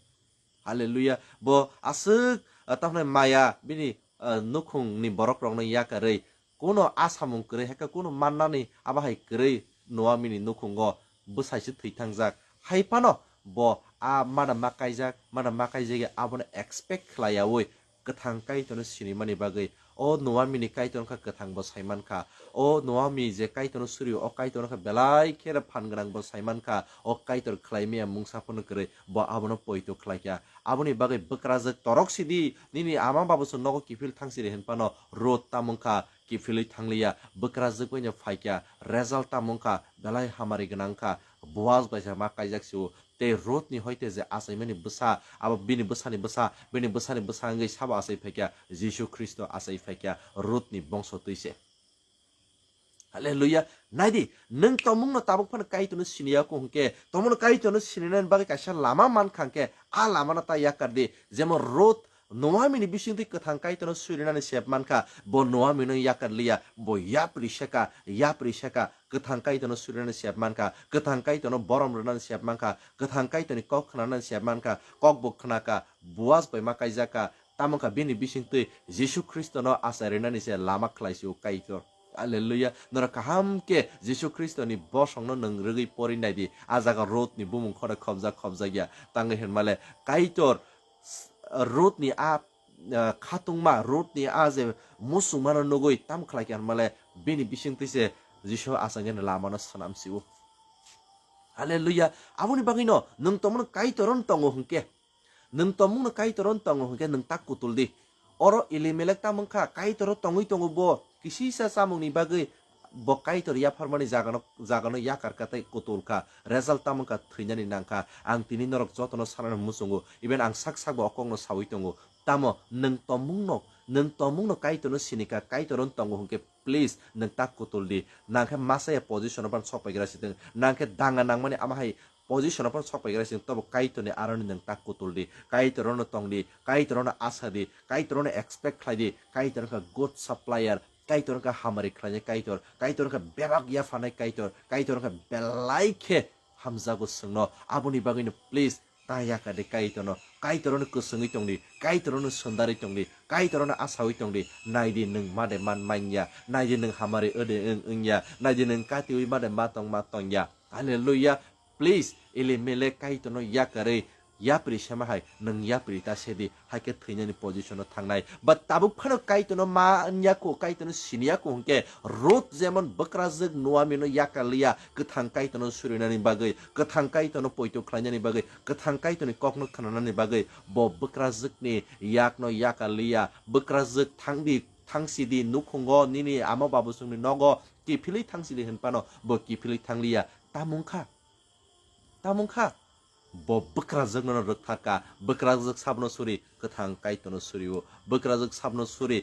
Hallelujah. Bo aswk, a, tamhnai maya bini, a, nukhungni borokrokno yakarwi kuno asamung kwrwi hai khe kuno mannani abo hai kwrwi Noamini nukhungo bwsai se thwi thangjak. Hai phano bo a mana ma kaijak, mana ma kaijagwi abono expect khlaiyaui kwthang Kaitorno sinimani bagwi. O Noamini Kaitor wngkha kwthang bo saimankha. O Noami je Kaitorno surio, o Kaitor wngkha belai khe phan gwnang bo saimankha. O Kaitor khlai maya mungsa phano kwrwi bo abono poito khlaikha. Aboni bagwi bwkrajwk torok sidi, nini ama babu se nogo kiphil thangsiri hinphano Ruth tamo wngkha kiphilwi thangliya, bwkrajwk baino phaikha, result tamo wngkha belai hamari gwnang wngkha, Boaz bai se ma kaijak sio, tei Ruthni hoite je achaimani bwsa, abo bini bwsani bwsa, bini bwsani bwsa wngwi sabo achai phaikha, Jisu Khristo achai phaikha, Ruthni bongso twi se. Hallelujah. Naidi, nwng tomungno tabuk phano Kaitorno siniya kho hwnkhe, tomungno Kaitorno sininani bagwi kaisa lama mankha hwnkhe, a lamano ta yakar di. Jemon Ruth Noamini bisingtwi kwthang Kaitorno surinani sep mankha, bo Noamino yakar liya, bo yapri seka, yapri seka, kwthang Kaitorno surinani sep mankha, kwthang Kaitorno borom rwnani sep mankha, kwthang Kaitorni kok khnanani sep mankha, kok bo khnakha, Boaz bai ma kaijakha, tamo wngkha bini bisingtwi Jisu Khristono achai rwnani se lama khlai sio Kaitor. Hallelujah. Norok kaham khe Jisu Khristoni bosongno nwng rwgwi pori nai di. A jaga Ruthni bumung khorok khobjak khobjak ya. Tangwi hinmale Kaitor s-, Ruthni a, a, khatungma, Ruthni a je musungmano nugwi tam khlai kha hinmale bini bisingtwi se Jisu achangni lamano swnam sio. Hallelujah. Aboni bagwino nwng tomungno Kaitor wng tongo hwnkhe, nwng tomungno Kaitor wng tongo hwnkhe nwng tak kutul di. Oro Elimelek tamo wngkha, Kaitor tongwi tongo bo, kisisa chamungni bagwi bo Kaitor yapharmani jagano, jagano yakar kha tei kutul kha. Result tamo wngkha, thwinani nangkha. Ang tini norok jotono sanani muchungo, even ang sak sakbo o kokno saui tongo. Tamo nwng tomungno, nwng tomungno Kaitorno sini kha, Kaitor wng tongo hwnkhe please nwng tak kutul di. Nangkhe masa ya position o phano sok paigra sitwng. Nangkhe danga nangmani ama hai position o phano sok paigra sitwng. Tobo Kaitorni aroni nwng tak kutul di. Kaitor ono tong di. Kaitor ono asa di. Kaitor ono expect khlai di. Kaitor wngkha good supplier. Kaitor wngkha hamari khlainai Kaitor. Kaitor wngkha bebak yapharnai Kaitor. Kaitor wngkha belai khe hamjago chwngno. Aboni bagwino please Ta yakar di Kaitorno, Kaitorno kwswngwi tongdi, Kaitorno swndarwi tongdi, Kaitorno asawi tongdi. Naidi nwng made man manya, naidi nwng hamari ode wng wngya, naidi nwng katiwi made ma tong ma tongya. Hallelujah. Please, Elimelek Kaitorno yakarwi yapri sema hai, nwng yapri ta sedi, hai khe thwinani position o thangnai. But tabuk phano Kaitorno ma wngya kho, Kaitorno siniya kho hwnkhe, Ruth jemon bwkrajwk Naomi no yakar liya, kwthang Kaitorno surinani bagwi, kwthang Kaitorno poito khlainani bagwi, kwthang Kaitorni kokno khnanani bagwi, bo bwkrajwkni yakno yakar liya, bwkrajwk thangdi, thangsidi, nukhungo nini ama babosongni nogo kiphilwi thangsidi hwnphano bo kiphilwi thangliya. Tamo wngkha? Tamo wngkha? Bo bwkrajwkno rwktharka, bwkrajwk sabno suri, kwthang Kaitorno surio, bwkrajwk sabno suri,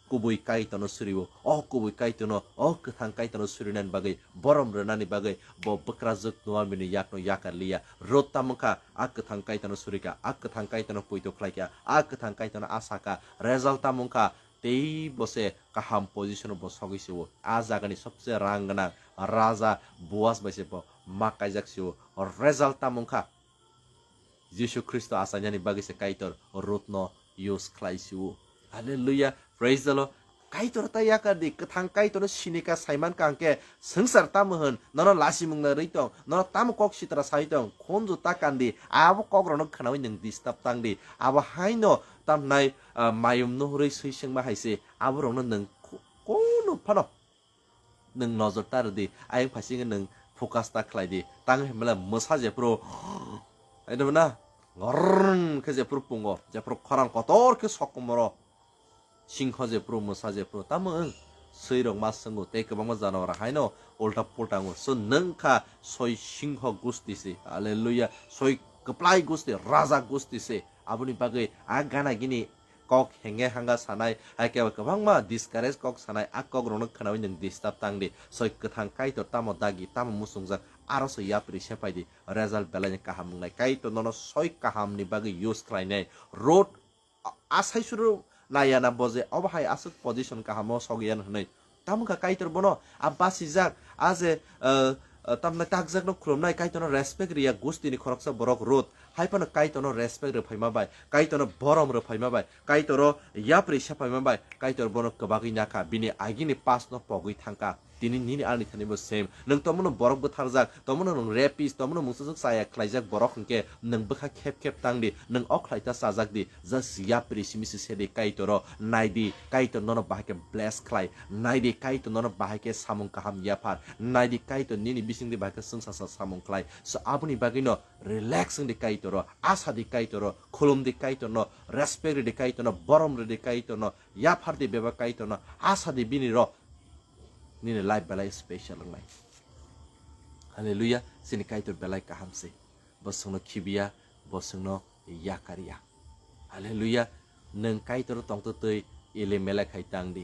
kubui Kaitorno surio, o kubui Kaitorno, o kwthang Kaitorno surinani bagwi, borom rwnani bagwi, bo bwkrajwk Naomi ni yakno yakar liya. Ruth tamo wngkha, a kwthang Kaitorno surika, a kwthang Kaitorno poito khlaika, a kwthang Kaitorno asaka, result tamo wngkha, tei bo se kaham position o bo sogwi se o. A jagani sobse rang gwnang raja Boaz bai se bo ma kaijak se o. Result tamo wngkha? Jisu Khristo achainani bagwi se Kaitor Ruth no use khlai se o. Hallelujah. Praise the Lord. Kaitor ta yakar di, kwthang Kaitorno sinika saiman ka hwnkhe swngchar tamo hwn, nono lasimung na rwi tong, nono tamo kok sitra sai tong, khunju ta kandi, abo kok rokno khnaui nwng disturb tang di. Abo haino tamnai, ah, mayum nuhurwi swi sengma hai se, abo rokno nwng ku-, kunu phano nwng nojor ta rw di, ayang phaising nwng focus ta khlai di. Tang himla mwsa jephru, ai na, ngorrng khe jephru pungo, jephru khorang kotor khe sokomoro. Singho jephru, mwsa jephru, tamo wng? Swi rok ma swngo, tei kwbangma janwar haino ulta pulta wngo. So, nwng kha soi singho gusti se. Hallelujah. Soi kwplai gusti, raja gusti se. Aboni bagwi a gana gini kok henge hanga sanai, hai khe kwbangma discourage kok sanai, a kok rokno khnaui nwng disturb tang di. Soi kwthang Kaitor tamo dagi, tamo muchungjak, aro soi yapri sepai di. Result belai ni kaham wngnai. Kaitor nono soi kaham ni bagwi use khlainai. Road a-, asai suru naya na bo je obo hai aswk position kahamo sogwi yan hwnwi. Tamo kha Kaitor bono a basijak, a je, eh, eh, tamna takjakno khulumnai, Kaitorno respect riya gustini khoroksa borok Ruth, hai phano Kaitorno respect rwphaima bai, Kaitorno borom rwphaima bai, Kaitoro yapri sephaima bai, Kaitor bono kwbagwi nakha, bini agini past no pogwi thangkha. Tini nini ani thani bo same. Nwng tomono borok bwtharjak, tomono nwng rapist, tomono mungsaswk chaya khlaijak borok hwnkhe nwng bwkha khep khep tang di, nwng o khlai ta chajak di, just yapri simi se se di Kaitoro, nai di Kaitor nono bahai khe bless khlai, nai di Kaitor nono bahai khe samung kaham yaphar, nai di Kaitor nini bising di bahai khe chwngsacha samung khlai. So aboni bagwi no relax wng di Kaitoro, asa di Kaitoro, khulum di Kaitor no, respect ri di Kaitor no, borom ri di Kaitor no, yaphar di bebak Kaitor no, asa di bini rok. Nini life belai special wngnai. Hallelujah, chini Kaitor belai kaham se. Bo chwngno khibiya, bo chwngno yakarya. Hallelujah, nwng Kaitor tongtwtwi Elimelek hai tang di.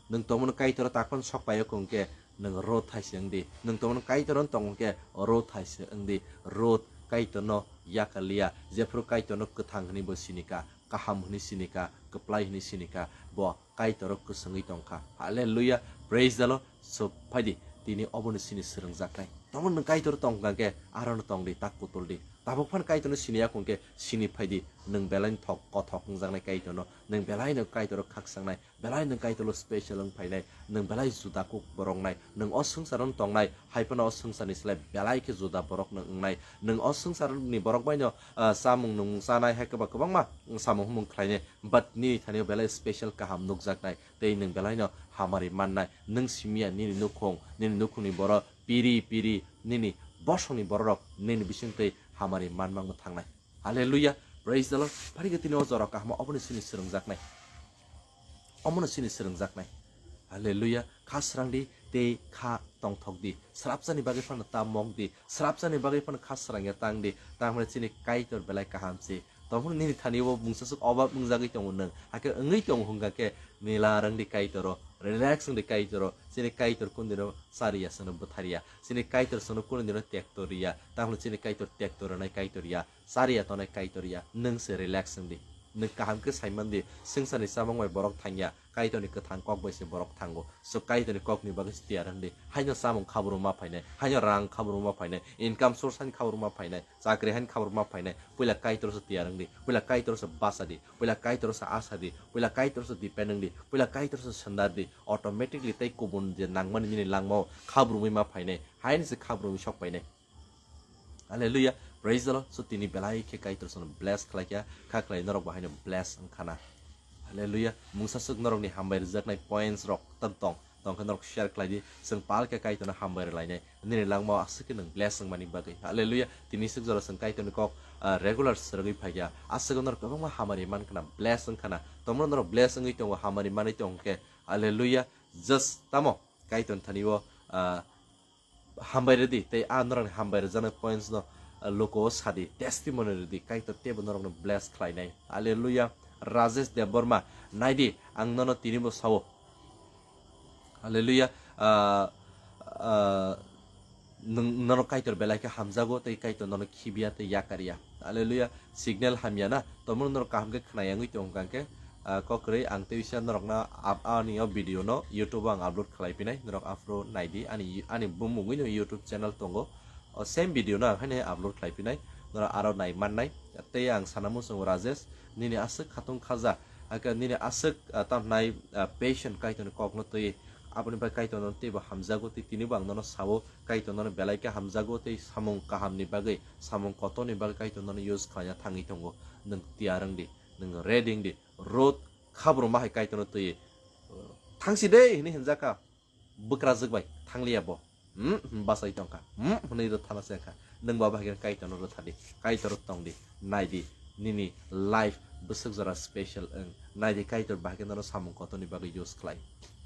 Nwng tongmano Kaitor takpan sok paio kong khe nwng Ruth hai se wng di. Nwng tongmano Kaitor tong khe Ruth hai se wng di. Ruth Kaitorno yakarliya, jephru Kaitorno kwthang hwnwi bo sinika, kaham hwnwi sinika, kwplai hwnwi sinika, bo Kaitoro kwswngwi tongkha. Hallelujah. Praise the Lord. So, phaidi, tini obono sini swrwngjaknai. Tamo nwng Kaitor tongkha khe, arono tongdi, tak kutul di. Tabuk phan Kaitorno sini yakung khe, sini phaidi, nwng belai thok, kothok wngjaknai Kaitorno. Nwng belai no Kaitoro khaksangnai, belai nwng Kaitoro special wng phainai, nwng belai juda kuk boroknai, nwng o swngcharo tongnai, hai phano o swngcharni slai belai khe juda borok nwng wngnai. Nwng o swngcharni borok bai no, ah, chamung nwng chanai, hai kwba-, kwbangma samung humung khlainai. But nini thani o belai special kaham nukjaknai, tei nwng belai no hamari mannai. Nwng simiya nini nukhung, nini nukhungni borok, piri piri nini bosongni bororok nini bising twi hamari manmangno thangnai. Hallelujah, praise the Lord. Phari khe tini o jora kaham obono sini swrwngjaknai. Omono sini swrwngjaknai. Hallelujah. Kha srang di tei kha tongthok di. Srapsani bagwi phano ta mok di. Srapsani bagwi phano kha srang ya tang di. Tamni chini Kaitor belai kaham si. Tongphuru nini thani bo mungsaswk obab wngjagwi tongo nwng. Hakhe wngwi tongo hwnkha khe nila rwng di Kaitoro. Relax wng di Kaitoro. Chini Kaitor kundino chari ya sano bwthar ya. Chini Kaitor sano kundino tekto ri ya. Tamni chini Kaitor tekto rwnai Kaitor ya. Chari ya tongnai Kaitor ya, nwng se relax wng di. Nwng kaham khe sai man di, swngcharni chamung bai borok thangya, Kaitorni kwthang kok bai se borok thango. So Kaitorni kokni bagwi se tiyar wng di. Haino chamung khabruma phainai, haino rang khabruma phainai, income source haino khabruma phainai, chakri haino khabruma phainai, puila Kaitor se tiyar wng di, puila Kaitor se bacha di, puila Kaitor se asa di, puila Kaitor se depend wng di, puila Kaitor se sandar di, automatically tei kubun je nangmani nini langmao khabrumwi ma phainai, haino se khabrumwi sok phainai. Hallelujah. Praise the Lord. So tini belai khe Kaitor sono bless khlai kha, kha khlai norok bo haino bless wng khana. Hallelujah. Mungsa swk norokni hambai rwjaknai points rok tam tong, tong khe norok share khlai di. Chwng pal khe Kaitorno hambai rwlainai. Nini langmao aswk khe nwng bless wngmani bagwi. Hallelujah. Tini swk jora chwng Kaitorni kok, ah, regular swrwngwi phai kha. Aswk norok kwbangma hamari man khana, bless wng khana. Tomorrow norok bless wngwi tongo, hamari manwi tong khe. Hallelujah. Just tamo Kaitor thani o, ah, hambai rwdi, tei a norokni hambai rwjaknai points no, ah, loko o sadi, testimony rwdi, Kaitor teibo norokno bless khlainai. Hallelujah. Rajesh Debbarma, naidi, ang nono tinibo sao. Hallelujah. Ah, ah, nwng, nono Kaitor belai khe hamjago, tei Kaitor nono khibiya tei yakarya. Hallelujah. Signal hamya na, tomorok norok kaham khe khna yangwi tong kha khe, ah, kokrwi ang tei bisa norokna ap-, ani o video no YouTube o ang upload khlai pinai, norok aphuru naidi, ani, ani bumungwi no YouTube channel tongo, o same video no ang haino upload khlai pinai, norok aro nai mannai. Tei ang sana muchungo Rajesh, nini aswk khatung khaja, hakhe nini aswk, ah, tamhnai, ah, patient Kaitorni kokno twi, aboni bai Kaitor nono teibo hamjago, tei tinibo ang nono sao, Kaitor nono belai khe hamjago, tei samung kahamni bagwi, samung kotorni bagwi Kaitor nono use khlaina thangwi tongo. Nwng tiyar wng di, nwng ready wng di, road khabruma hai Kaitorno twi, thangsi de hinwi hinjak kha, bwkrajwk bai thangliya bo. Hmm, hmm, bachai tong kha. Hmm, hwnwi rwthana se kha. Nwng bo bahai khe Kaitorno rwtha di. Kaitor tong di. Nai di. Nini life bwswk jora special wng. Nai di Kaitor bahai khe nono samung kotorni bagwi use khlai.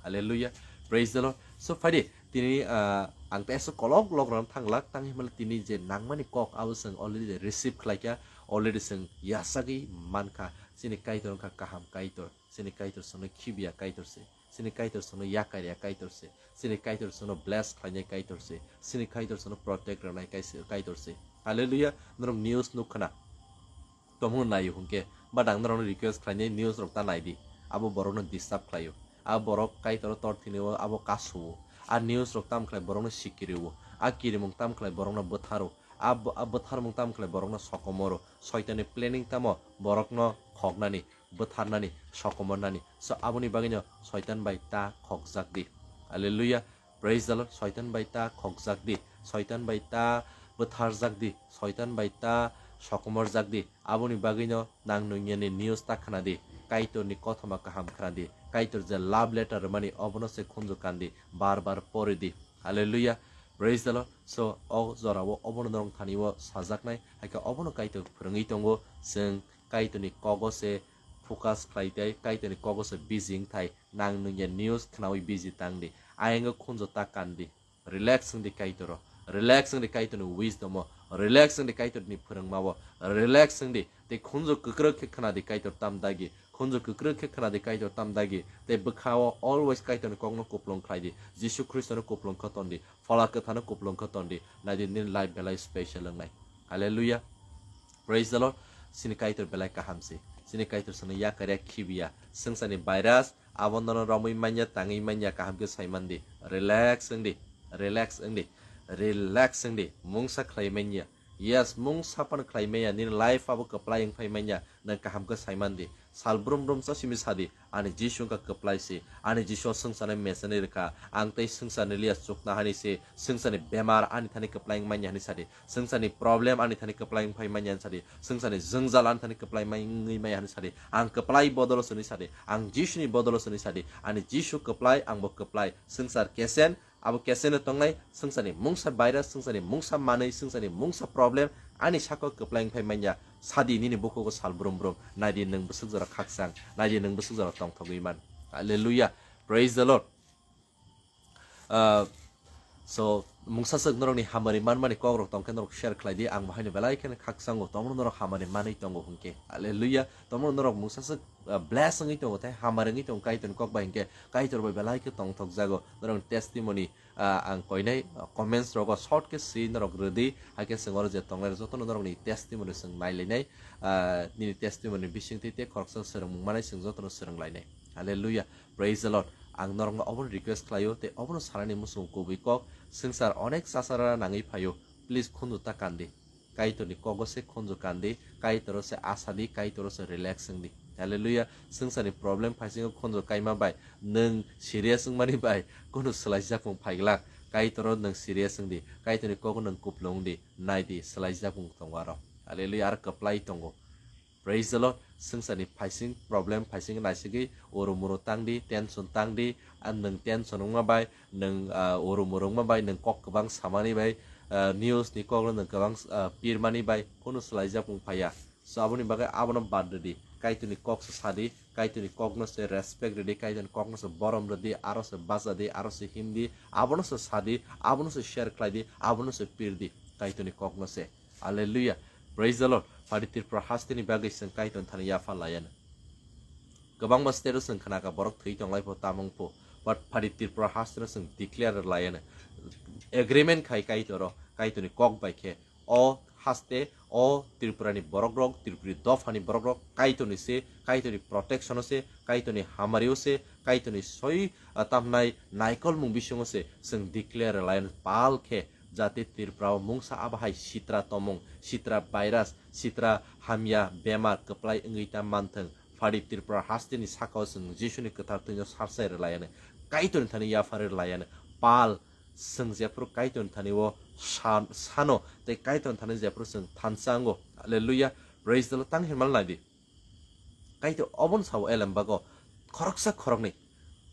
Hallelujah. Praise the Lord. So, phai di. Tini, ah, ang teisa kolok lok rwna thanglak. Tang himala tini je nangmani kok abo chwng already receive khlai kha. Already chwng yachagwi man kha. Chini Kaitor wng kha kaham Kaitor. Chini Kaitor chwngno khibiya Kaitor se. Chini Kaitor chwngno yakarya Kaitor se. Chini Kaitor chwngno bless khlainai Kaitor se. Chini Kaitor chwngno protect rwnai Kaise-, Kaitor se. Hallelujah. Norok news nuk khna. Tomung naio hwnkhe. But ang norokno request khlainai news rok ta naidi. Abo borokno disturb khlaio. Abo borok Kaitoro tor thwinio abo kasuo. A news rok tam khlai borokno sikirio. A kirimung tam khlai borokno bwtharo. A bw-, a bwtharmung tam khlai borokno sokomoro. Soitanni planning tamo borokno khoknani. Bwtharnani, sokomornani. So, aboni bagwino Soitan bai ta khokjak di. Hallelujah. Praise the Lord. Soitan bai ta khokjak di. Soitan bai ta bwtharjak di. Soitan bai ta sokomorjak di. Aboni bagwino nang nungya ni news ta khna di. Kaitorni kothoma kaham khna di. Kaitor je love letter rwmani obono se khunju kandi. Bar bar pori di. Hallelujah. Praise the Lord. So, o jorao obono norok thani o sajaknai. Haikhe obono Kaitor phwrwngwi tongo. Chwng Kaitorni kogo se focus khlai tei Kaitorni kogo se busy wng thai, nang nungya news khnaui busy tang di, ayang khunju ta kan di, relax wng di Kaitoro, relax wng di Kaitorni wisdom o, relax wng di Kaitorni phwrwngma o, relax wng di tei khunju kwkrwk khe khna di Kaitor tam dagi, khunju kwkrwk khe khna di Kaitor tam dagi, tei bwkha o always Kaitorni kokno kuplung khlai di, Jisu Khristono kuplung khe ton di, Phola Kwthano kuplung khe ton di, nai di nini life belai special wngnai. Hallelujah. Praise the Lord. Chini Kaitor belai kaham se. Chini Kaitor chwngno yakarya khibiya. Swngcharni virus abo nono romwi manya, tangwi manya, kaham khe sai man di. Relax wng di. Relax wng di. Relax wng di. Mungsa khlai manya. Yes, mungsa pan khlai manya. Nini life abo kwplai wng phai manya. Nang kaham khe sai man di. Sal brum brum cha simi sadi, ani Jisu wngkha kwplai se, ani Jisu o swngcharni mechani rwkha, ang tei swngcharni liya chukna hani se, swngcharni bemar ani thani kwplai wng manya hani sadi, swngcharni problem ani thani kwplai wng phai manya hani sadi, swngcharni jwngjal ani thani kwplai wngwi manya hani sadi, ang kwplai bodolo swnwi sadi, ang Jisuni bodolo swnwi sadi, ani Jisu kwplai, ang bo kwplai, swngchar kesen, Abo keseno tongnai, swngcharni mungsa virus, swngcharni mungsa manwi, swngcharni mungsa problem, ani saka kwplai wngphai manya, sadi nini bukhugo sal brum brum, naidi nwng bwswk jora khakchang, naidi nwng bwswk jora tongthogwi man. Hallelujah. Praise the Lord. Ah, so, mungsa swk norokni hamari manmani kokrok tongkhe norok share khlai di, ang bo haino belai kheno khakchango, tomorok norok hamari manwi tongo hwnkhe. Hallelujah. Tomorok norok mungsa swk, ah, bless wngwi tongo, tei hamari wngwi tongo, Kaitorni kok bai hwnkhe, Kaitor bai belai khe tongthokjago, norokni testimony, Ah, ang koinai, ah, comments rogo short khe si norok rwdi, hakhe chwng oro je tongnai jotono norokni testimony chwng nailainai, ah, nini testimony bisingtwi tei khoroksa swrwngmung manai chwng jotono swrwnglainai. Hallelujah. Praise the Lord. Ang norokno obono request khlaio tei obono sanani muchung kubui kok, swngchar onek chachara nangwi phaio, please khunju ta kandi. Kaitorni kogo se khunju kandi, Kaitoro se asadi, Kaitoro se relax wngdi. Hallelujah. Swngcharni problem phaisingo khunju kaima bai, nwng serious wngmani bai, kunu swlaijakmung phaiglak. Kaitoro nwng serious wngdi, Kaitorni kogo nwng kupulung wngdi, naidi swlaijakmung tongo aro. Hallelujah. Aro kwplai tongo. Praise the Lord. Swngcharni phaising, problem phaising naisigwi, oro moro tangdi, tension tangdi, ah, nwng tension wngma bai, nwng, ah, oro moro wngma bai, nwng kok kwbang samani bai, ah, news ni kokno nwng kwbang, ah, pirmani bai, kunu swlaijakmung phaiya. So, aboni bagwi abono bad rwdi. Kaitorni kok se sadi, Kaitorni kokno se respect rwdi, Kaitorni kokno se borom rwdi, aro se bachadi, aro se himdi, abono se sadi, abono se share khlaidi, abono se pirdi, Kaitorni kokno se. Hallelujah. Praise the Lord. Phadi Tripura hasteni bagwi chwng Kaitor thani yapha layano. Kwbangma state o chwng khnakha borok thwi tonglai pho tamung pho. But phadi Tripura hasteno chwng declare layano. Agreement khai Kaitoro, Kaitorni kok bai khe. O haste, o Tripurani borok rok, Tripuri dophani borok rok, Kaitorni se, Kaitorni protection o se, Kaitorni hamari o se, Kaitorni soi, ah, tamnai naikolmung bisingo se chwng declare layano pal khe. Jate Tripura o mungsa abo hai sitra tomung, sitra virus, sitra hamya bemar kwplai wngwi ta manthwng. Phadi Tripura hasteni saka o chwng Jisuni kwthar thwino sarsai rwlayano, Kaitorni thani yapharwi rwlayano, pal chwng jephuru Kaitorni thani o san-, sano tei Kaitorni thani jephuru chwng thansa wngo. Hallelujah. Praise the Lord. Tang hinmal naidi. Kaitor obono sao elem bago khoroksa khoroknwi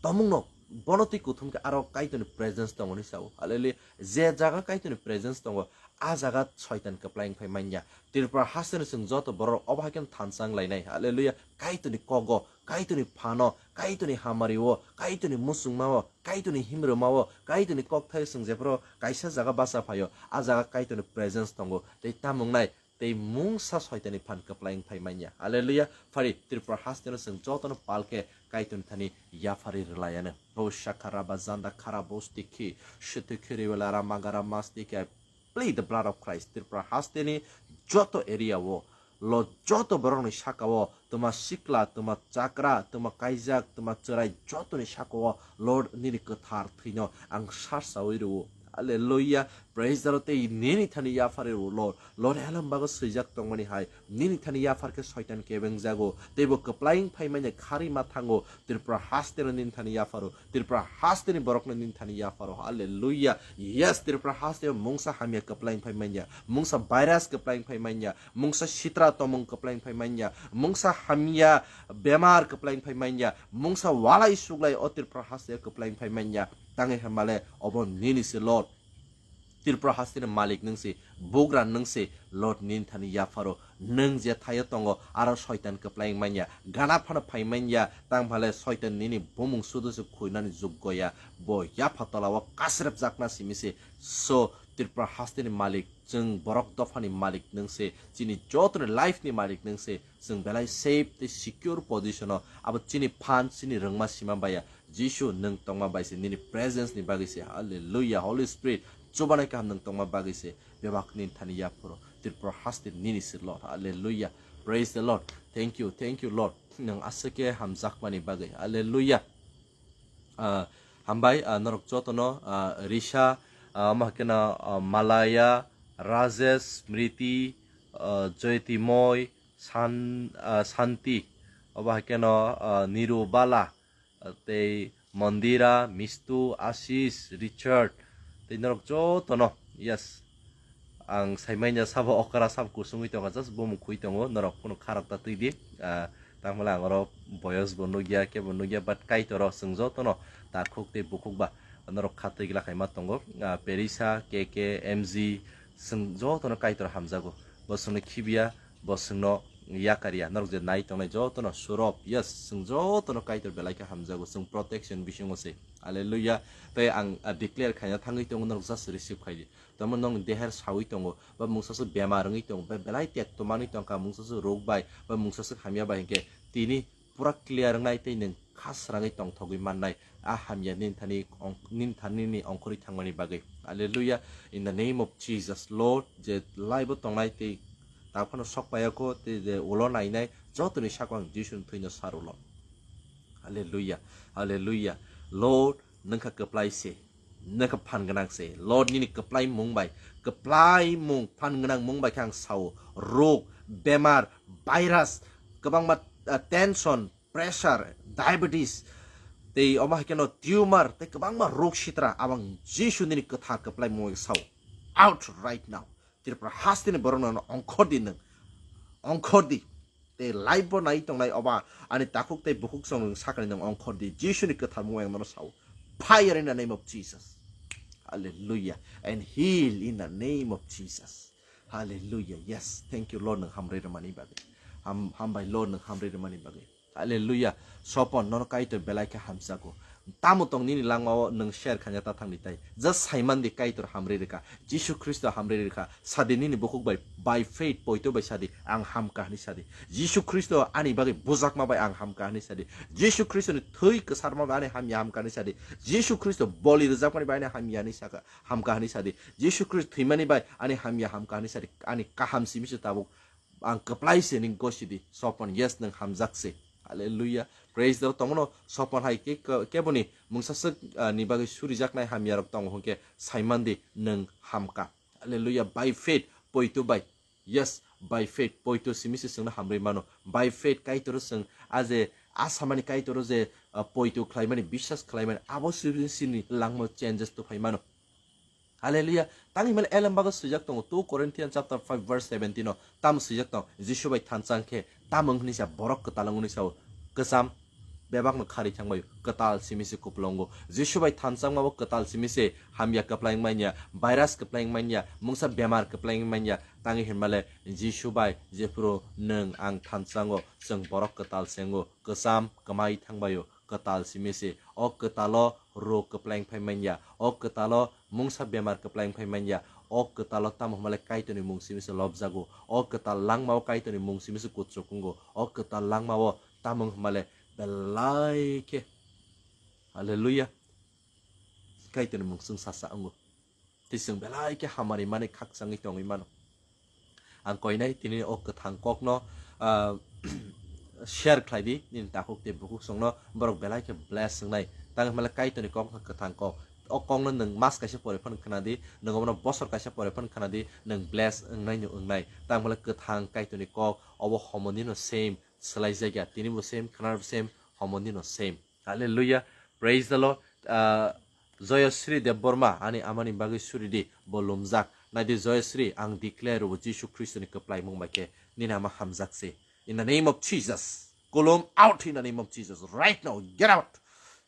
tomungno bono twi kuthum khe aro Kaitorni presence tongo hinwi sao. Hallelujah. Je jaga Kaitorni presence tongo, a jaga Soitan kwplai wngphai manya. Tripura hasteni chwng joto borok obo hai kheno thansa wnglainai. Hallelujah. Kaitorni kogo, Kaitorni phano, Kaitorni hamari o, Kaitorni muchungma o, Kaitorni himrwma o, Kaitorni kokthai chwng jephuru kaisa jaga bacha phaio, a jaga Kaitorni presence tongo. Tei tamungnai tei mungsa Soitanni phan kwplai wngphai manya. Hallelujah. Phari Tripura hasteno chwng jotono pal khe Kaitorni thani yapharwi rwlayano. O shakaraba janda kharabo stikhi, shitikhiri wala ramagara mastike. Plead the blood of Christ. Tripura hasteni joto area o, lo joto borokni saka o, tuma sikla, tuma chakra, tuma kaijak, tuma chwrai jotoni saka o, Lord, nini kwthar thwino ang sarsawi rwo. Hallelujah. Praise the Lord. Tei nini thani yapharwi rwo, Lord. Lord, elem bago swijak tongmani hai. Nini thani yaphar khe Soitan kebeng jago. Teibo kwplai wng phai manya kharwi ma thango. Tripura hasteno nini thani yapharo. Tripura hasteni borokno nini thani yapharo. Hallelujah. Yes, Tripura hasteo mungsa hamya kwplai wng phai manya. Mungsa virus kwplai wng phai manya. Mungsa sitra tomung kwplai wng phai manya. Mungsa hamya bemar kwplai wng phai manya. Mungsa walai suglai o Tripura hasteo kwplai wng phai manya. Tangwi hamale obo nini se, Lord. Tripura hasteni malik nwng se, bugra nwng se, Lord, nini thani yapharo. Nwng je thaio tongo, aro Soitan kwplai wng manya, gana phano phai manya, tang phale Soitan nini bumung sudu se khuinani juggo ya, bo yapha tola o kasrep jakna simi se. So, Tripura hasteni malik, chwng borok dophani malik nwng se, chini jotoni life ni malik nwng se, chwng belai safe tei secure position o, abo chini phan, chini rwngma sima baya, Jisu, nwng tongma bai se, nini presence ni bagwi se. Hallelujah. Holy Spirit, chubanai kaham nwng tongma bagwi se. Bebak nini thani yapharo. Tripura haste nini se, Lord. Hallelujah. Praise the Lord. Thank you. Thank you, Lord. Nwng aswk khe hamjakmani bagwi. Hallelujah. Ah, hambai, ah, norok jotono, ah, Risha, ah, omo hakhe no, ah, Malaya, Rajesh, Smriti, ah, Jyotimoi, San-, ah, Santi, obo hakhe no, ah, Niru Bala, tei Mondira, Mistu, Ashish, Richard, tei norok jotono, yes, ang saimanya sabo okra sabo kusungwi tongkha, just bumung khui tongo, norok phano kharok ta twi di, ah, tangmala ang oro boyos bo nukya, kebo nukya, but Kaitor o chwng jotono takhuk tei bukhuk ba norok kha twi gla khaima tongo, ah, Perisa, K K, M G, chwng jotono Kaitor hamjago, bo chwngno khibiya, bo chwngno yakarya, norok je nai tongnai jotono surop, yes, chwng jotono Kaitor belai khe hamjago, chwng protection bisingo se. Hallelujah. Tei ang, ah, declare khaina thangwi tongo, norok just receive khai di. Tamo nong deher sawi tongo, ba mungsa se bemar wngwi tongo, ba belai tek to manwi tongkha, mungsa se rok bai, ba mungsa se hamya bai hinkhe tini pura clear wngnai tei nwng kha srangwi tongthogwi mannai. a hamya nini thani ong-, nini thani ni ongkhorwi thangmani bagwi. Hallelujah. In the name of Jesus, Lord, je live o tongnai tei taphano sok payakho tei je ulo nainai jotoni sakno ang Jisuni thwino sarulo. Hallelujah. Hallelujah. Lord, nungkha kwplai se. Nungkha phan gwnang se. Lord, nini kwplai mung bai, kwplai mung, phan gwnang mung bai khe ang sao. Rog, bemar, virus, kwbangma, ah, tension, pressure, diabetes, tei omo hai kheno tumor, tei kwbangma rog sitra, abang Jisu nini kwthar kwplai mung bai sao. Out right now. Tripura hasteni borokno ongkhor di nwng. Ongkhor di. Tei live bo nai tongnai oba ani takhuk tei bukhuk song nwng sakani nwng ongkhor di. Jisuni kwthar mung bai ang nono sao. Fire in the name of Jesus. Hallelujah. And heal in the name of Jesus. Hallelujah. Yes. Thank you, Lord, nwng hamrwi rwmani bagwi. Ham-, hambai, Lord, nwng hamrwi rwmani bagwi. Hallelujah. Sopon, nono Kaitor belai khe hamjago. Tamo tong nini langmao nwng share khaina ta thangdi tai. Just saiman di Kaitor hamrwi rwkha. Jisu Khristo hamrwi rwkha. Sadi nini bukhuk bai, by faith, poito bai sadi, ang hamkha hwnwi sadi. Jisu Khristo ani bagwi bujakma bai ang hamkha hwnwi sadi. Jisu Khristoni thwi kwsarma bai ani hamya hamkha hwnwi sadi. Jisu Khristo boli rwjakmani bai ani hamya hwnwi saka, hamkha hwnwi sadi. Jisu Khristo thwimani bai ani hamya hamkha hwnwi sadi. Ani kaham simi se tabuk ang kwplai se ning gosidi. Sopon, yes, nwng hamjak se. Hallelujah. Praise the Lord. Tongmano sopon hai ke, ke, keboni mungsaswk, ah, ni bagwi surijaknai hamyarok tongo hwnkhe saimandi nwng hamkha. Hallelujah. By faith, poito bai. Yes, by faith, poito simi se chwngno hamrwi mano. By faith, Kaitor chwng a je asamani Kaitor je, ah, poito khlaimani, biswas khlaimani, abo simi sini langma changes to phai mano. Hallelujah. Tang himel elem bago swijak tongo two Corinthians chapter five verse seventeen o. Tam swijak tong, Jisu bai thanchang khe tam wng hwnwi sa borok kwtal wng hwnwi sao. Kwcham bebak no khari thang bai kwtal simi se kuplongo. Jisu bai thanchang ma bo kwtal simi se hamya kwplai wng manya, virus kwplai wng manya, mungsa bemar kwplai wng manya. Tang himale Jisu bai jephuru nwng ang thanchango, chwng borok kwtal se wngo, kwcham kwmai thang bai o. Kwtal simi se. O kwtalo rog kwplai wng phai manya. O kwtalo mungsa bemar kwplai wng phai manya. O kwtalo tamo hwnmale Kaitorni mung simi se lobjago. O kwtal langmao Kaitorni mung simi se kuchuk wngo. O kwtal langmao tamo hwnmale belai khe, hallelujah, Kaitorni mung chwng sasa wngo. Tei chwng belai khe hamari mani khakchangwi tongwi mano. Ang koinai tini o kwthang kokno, ah, share khlai di, nini takhuk tei bukhuk songno borok belai khe bless wngnai. Tang hwnmale Kaitorni kok wngkha kwthang kok. O kokno nwng mas kaisa pore phano khna di, nwng obono bosor kaisa pore phano khna di, nwng bless wngnai no wngnai. Tang hwnmale kwthang Kaitorni kok, obo homoni no same, swlai jakya, tini bo same, khna bo same, homoni no same. Hallelujah. Praise the Lord. Ah, Joyasri Debbarma, ani amani bagwi suri di, bo lumjak. Naidi Joyasri, ang declare rwo Jisu Khristoni kwplai mung bai khe nini ama hamjak se. In the name of Jesus. Kolom out in the name of Jesus. Right now, get out.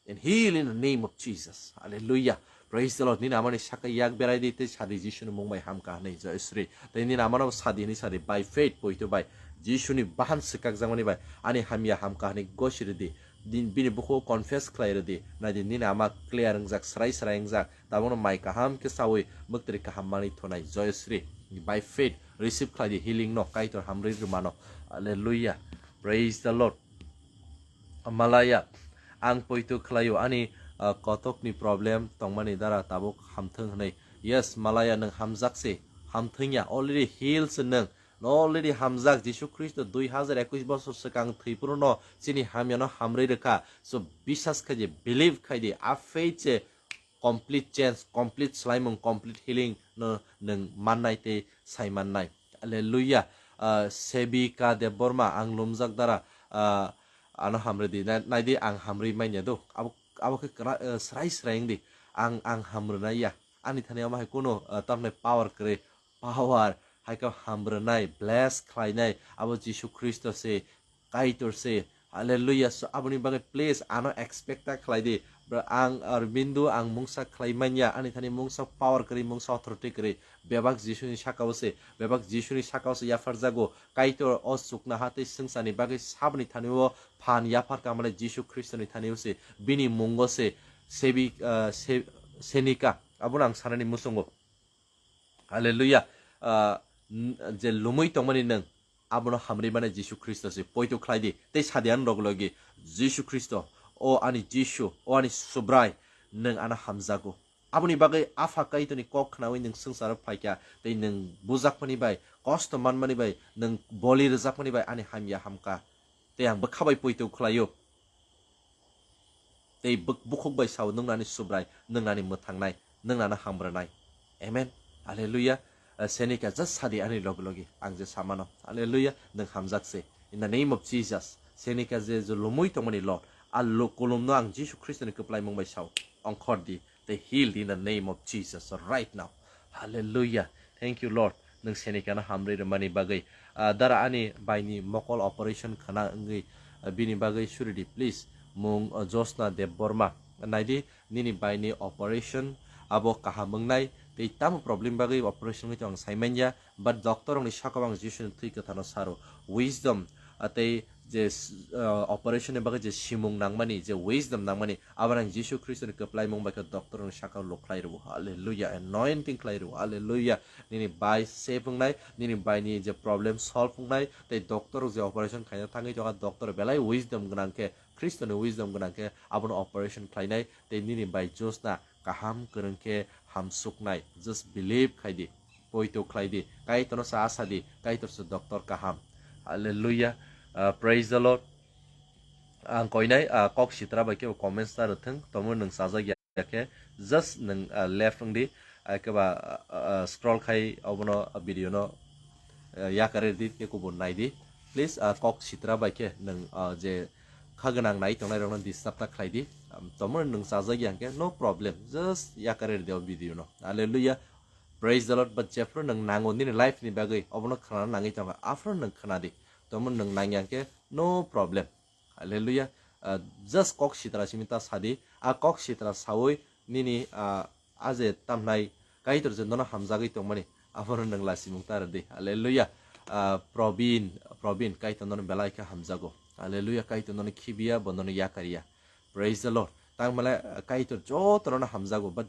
And heal in the name of Jesus. Hallelujah. Praise the Lord. Nini amani saka yak berai di tei sadi Jisuni mung bai hamkha hwnwi Joyasri. Tei nini amano sadi hwnwi sadi by faith poito bai Jisuni bahan swkakjakmani bai ani hamya hamkha hwnwi gosiri di. Din-, bini bukhuk confess khlai rwdi. Naidi nini ama clear wngjak, srai srai wngjak. Tabukno mai kaham khe sawi mwktwiri kaham manwi thonai Joyasri. By faith receive khlai di healing no, Kaitor hamrwi rwmano. Hallelujah. Praise the Lord. Malaya, ang poito khlaio ani, ah, kotokni problem tongmani dara tabuk hamthwng hwnwi. Yes, Malaya, nwng hamjak se, hamthwngya, already heal se nwng. No already hamjak, Jisu Khristo dui hajar ekwis bosor swkang thwi phuru no chini hamya no hamrwi rwkha. So, biswas khai di, believe khai di, a faith se complete change, complete swlaimung, complete healing no nwng mannai tei sai mannai. Hallelujah. Ah, Sebika Debbarma, ang lumjak dara, ah, ano hamrwi di, na-, naidi ang hamrwi manya do. Abo, abo khe kra-, ah, srai srai wng di. Ang, ang hamrwnai ya. Ani thani omo hai kuno, ah, tamni power kwrwi. Power, hai khe hamrwnai, bless khlainai, abo Jisu Khristo se, Kaitor se. Hallelujah. So, aboni bagwi please ano expect ta khlai di. Bro, ang Aurobindo, ang mungsa khlai manya, ani thani mungsa power kwrwi, mungsa authority kwrwi. Bebak Jisuni saka o se, bebak Jisuni saka o se yapharjago. Kaitor o chuknoha tei swngcharni bagwi saboni thani o phan yaphar kamale Jisu Khristoni thani o se. Bini mungo se, Sebi-, ah, Se-, Senika. Abono ang sanani muchungo. Hallelujah. Ah, n-, je lumui tongmani nwng, abono hamrwi mane Jisu Khristo se poito khlai di. Tei sadi ano rok logi Jisu Khristo, O ani Jisu, o ani Subrai, nwng ano hamjago. Aboni bagwi Apha Kaitorni kok khnaui nwng swngcharo phaikha, tei nwng bujakmani bai, kosto manmani bai, nwng boli rwjakmani bai ani hamya hamkha. Tei ang bwkha bai poito khlaio. Tei buk-, bukhuk bai sao, "Nwng nani Subrai, nwng nani mwthangnai, nwng nani hamrwnai." Amen. Hallelujah. Eh, Senika, just sadi ani logi logi, ang je samano. Hallelujah. Nwng hamjak se. In the name of Jesus. Senika je, je lumui tongmani Lord. A lo-, kulumno ang Jisu Khristoni kwplaimung bai sao. Ongkhor di. They healed in the name of Jesus right now. Hallelujah. Thank you, Lord. Nwng Senikano hamri rwmani bagwi. Ah, dara ani baini mokol operation khana wngwi, ah, bini bagwi suridi, please. Mung, ah, Josna Debbarma. Naidi, nini baini operation abo kaham wngnai. Tei tamo problem bagwi operation wngwi tong ang saimanya. But doctor rokni sakao ang Jisuni thwi kwthano saro. Wisdom, ah, tei je s-, ah, operation ni bagwi je simung nangmani, je wisdom nangmani, abo ang Jisu Khristoni kwplaimung bai khe doctor rokni sakao lukhlai rwo. Hallelujah. Anointing khlai rwo. Hallelujah. Nini bai save wngnai, nini baini je problem solve wngnai, tei doctor rok je operation khaina thangwi tongkha, doctor belai wisdom gwnang khe, Khristoni wisdom gwnang khe abono operation khlainai, tei nini bai Josna kaham kwrwng khe hamsuknai. Just believe khai di. Poito khlai di, Kaitorno sa asa di, Kaitor se doctor kaham. Hallelujah. Ah, praise the Lord. Ang koinai, ah, kok sitra bai kebo comments ta rwthwng, tomo nwng chajak ya khe, just nwng, ah, left wng di, ah, keba, ah, ah, scroll khai obono, ah, video no, ah, yakare di khe kubun nai di. Please, ah, kok sitra bai khe nwng, ah, je kha gwnang nai tongnai rokno disturb ta khlai di. Am, tomo nwng chajak ya hwnkhe no problem, just yakare di o video no. Hallelujah. Praise the Lord. But jephru nwng nango nini life ni bagwi, obono khwnana nangwi tongo, aphuru nwng khwna di. Tomo nwng nangya hwnkhe no problem. Hallelujah. Ah, just kok sitra simi ta sadi. A kok sitra saui nini, ah, a je tamhnai Kaitor je nono hamjagwi tongmani, abono nwng lasimung ta rwdi. Hallelujah. Ah, Probin, Probin, Kaitor nono belai khe hamjago. Hallelujah. Kaitor nono khibiya, bo nono yakariya. Praise the Lord. Tang male, ah, Kaitor joto nono hamjago, but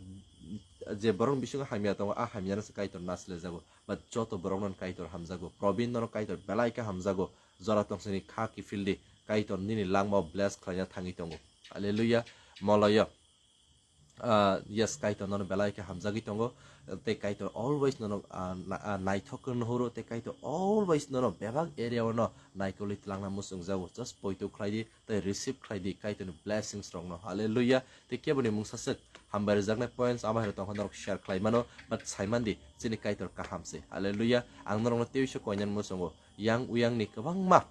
je borok bisingo hamya tongo, a hamya no se Kaitor nasle jago. But joto borok nono Kaitor hamjago. Probin nono Kaitor belai khe hamjago. Jora tongsini kha kiphil di. Kaitor nini langmao bless khlaina thangwi tongo. Hallelujah. Moloyo. Ah, yes, Kaitor nono belai khe hamjagwi tongo. Tei Kaitor always nono, ah, na-, ah, naithok khe nuhuro. Tei Kaitor always nono bebak area o no naikolwi twlangna muchungjago. Just poito khlai di, tei receive khlai di Kaitorni blessings rokno. Hallelujah. Tei keboni mungsaswk hambai rwjaknai points ama hai tongkha norok share khlai mano, but saiman di chini Kaitor kaham se. Hallelujah. Ang norokno teiso koinani muchungo. Yang uyangni kwbangma,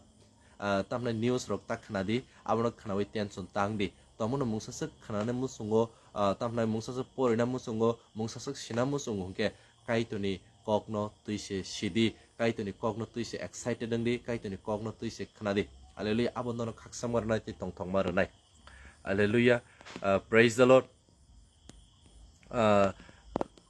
ah, tamni news rok ta khna di, abono khnaui tension tang di. Tomono mungsaswk khnanani muchungo, ah, tamni mungsaswk porina muchungo, mungsaswk sina muchungo hwnkhe Kaitorni kokno twi se sidi, Kaitorni kokno twi se excited wng di, Kaitorni kokno twi se khna di. Hallelujah. Abo nono khakchangma rwnai tei tongthokma rwnai. Hallelujah. Ah, praise the Lord. Ah,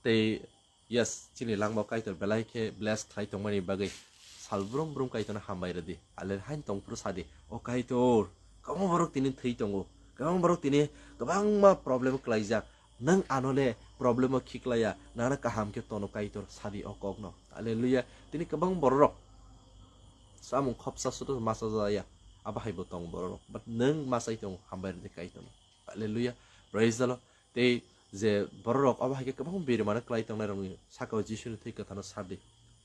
tei Yes, chini langmao Kaitor belai khe bless khlai tongmani bagwi sal brum brum Kaitorno hambai rwdi. Hallelujah, hain tongphuru sadi, "O Kaitor, kwbangma borok tini thwi tongo, kwbangma borok tini kwbangma problem klaijak. Nwng ano le problem o khiklaiya, nana kaham khe tono Kaitor," sadi o kokno. Hallelujah. Tini kwbang bororok samung khopsa sudo masa jaya, abo hai bo tongo bororok. But nwng masai tongo, hambai rwdi Kaitorno. Hallelujah. Praise the Lord. Tei je bororok obo hai khe kwbang birimano klai tongnai rokni saka o Jisuni thwi kwthano sardi.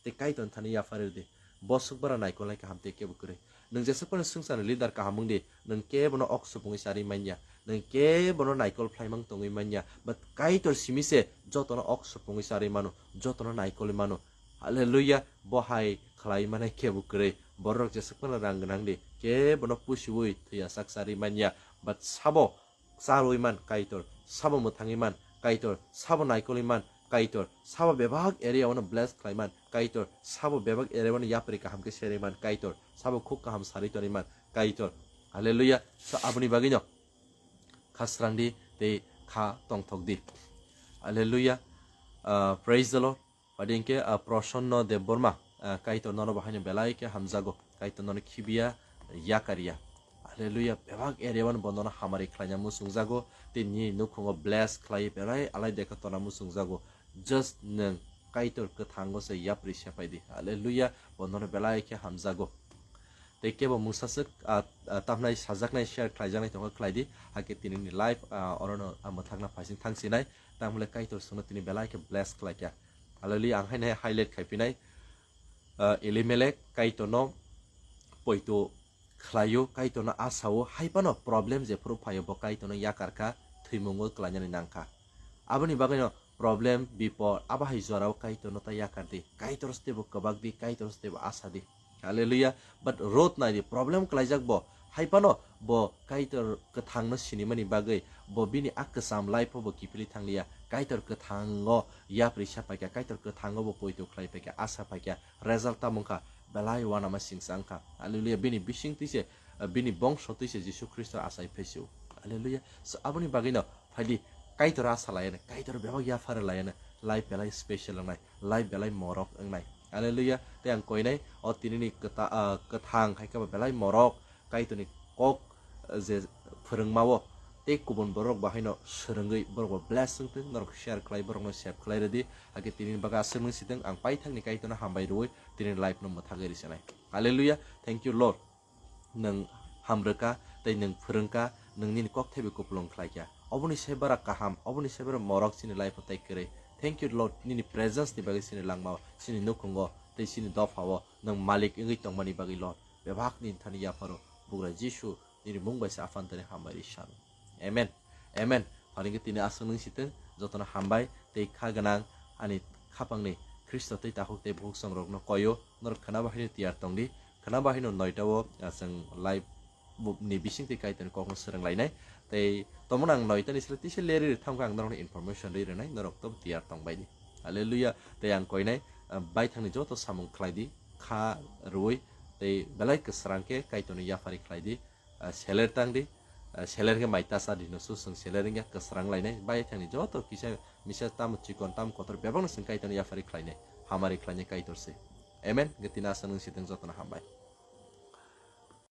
Tei Kaitorni thani yapharwi rwdi. Bo swkbara naikolnai kaham tei kebo kwrwi. Nwng jesakphano swngcharni leader kaham wngdi, nwng kebono ok supungwi charwi manya. Nwng kebono naikol phlaimang tongwi manya. But Kaitor simi se jotono ok supungwi charwi mano, jotono naikolwi mano. Hallelujah. Bo hai khlai mane kebo kwrwi. Bororok jesakphano rang gwnangdi, kebono pusiui thwi asak charwi manya. But sabo charwi man Kaitor, sabo mwthangwi man Kaitor, sabo naikolwi man Kaitor, sabo bebak area o no bless khlai man Kaitor, sabo bebak area o no yapri kaham khe serwi man Kaitor, sabo khuk kaham sarwi tonwi man Kaitor. Hallelujah. So aboni bagwi no kha srang di tei kha tongthok di. Hallelujah. Ah, praise the Lord. Padi hwnkhe, ah, Prosonno Debbarma, ah, Kaitor nono bo haino belai khe hamjago. Kaitor nono khibiya, yakarya. Hallelujah. Bebak area o bo nono hamari khlaina muchungjago. Tei nini nukhungo bless khlai belai alai dekha tona muchungjago. Just nwng Kaitor kwthango se yapri sepai di. Hallelujah. Bo nono belai khe hamjago. Tei kebo mungsaswk, ah, ah, tamhnai sajaknai, share khlaijaknai tongkha, khlai di. Hakhe tinini life, ah, orono, ah, mwthakna phaising thangsinai. Tamle Kaitor chwngno tini belai khe bless khlaikha. Hallelujah, ang haino highlight khaiphinai. Ah, Elimelek Kaitorno poito khlaio, Kaitorno asao, hai phano problem jephuru phaio bo Kaitorno yakarkha, thwimungo klainani nangkha. Aboni bagwino problem, bipod, abo hai jorao Kaitorno ta yakar di. Kaitor se teibo kwbak di, Kaitor se teibo asa di. Hallelujah. But Ruth nai di, problem klaijak bo. Hai phano bo Kaitor kwthangno sinimani bagwi bo bini a kwcham life-o bo kiphilwi thangliya. Kaitor kwthango yapri sa phaikha, Kaitor kwthango bo poito khlai phaikha, asa phaikha. Result tamo wngkha, belai uanama singsa wngkha. Hallelujah. Bini bising twi se, bini bongso twi se Jisu Khristo achai phaisio. Hallelujah. So, aboni bagwino phaidi Kaitor asa layana, Kaitor bebak yaphar layana, life belai special wngnai, life belai morok wngnai. Hallelujah. Tei ang koinai, o tinini kwta-, ah, kwthang hai khe bo belai morok, Kaitorni kok, ah, je phwrwngmao tei kubun borok bahaino swrwngwi borok bo bless wngthwng, norok share khlai, borokno save khlai rwdi. Hakhe tinini bagwi aswk nung sitwng, ang paithakni Kaitorno hambai rwui tinini life no mwthagwi rwchanai. Hallelujah. Thank you, Lord. Nwng hamrwkha tei nwng phwrwngkha, nwng nini kok thaibi kupulung khlaikha. Oboni se bara kaham, oboni se bara morok chini life-o tei kwrwi. Thank you, Lord, nini presence ni bagwi chini langmao, chini nukhungo tei chini dophao nwng malik wngwi tongmani bagwi, Lord. Bebak nini thani yapharo, bugra Jisu, nini mung bai se aphantani hambai rwi sano. Amen. Amen. Pharingkhe tini aswk nung sitwng, jotono hambai tei kha gwnang ani khapangni Khristo tei takhuk tei bukhuk songrokno koyo, norok khwnaba haino tiyar tongdi, khwnaba haino noita o, ah, chwng live bo-, ni bisingtwi Kaitorni kokno swrwnglainai. Tei tomon ang noita ni sle tisa leri rwthangkha ang norokno information rwi rwnai, norok tobo tiyar tongbaidi. Hallelujah. Tei ang koinai, ah, baithangni joto samung khlaidi, kha rwui, tei belai kwsrang khe Kaitorni yaphari khlaidi. Ah, seler tangdi, ah, seler khe mai tasa dino su chwng seler wngya kwsrang lainai, baithangni joto kisa misa tamo chikon tamo kotor bebakno chwng Kaitorni yaphari khlainai, hamari khlainai Kaitor se. Amen. Hwnkhe tini aswk nung sitwng jotono hambai.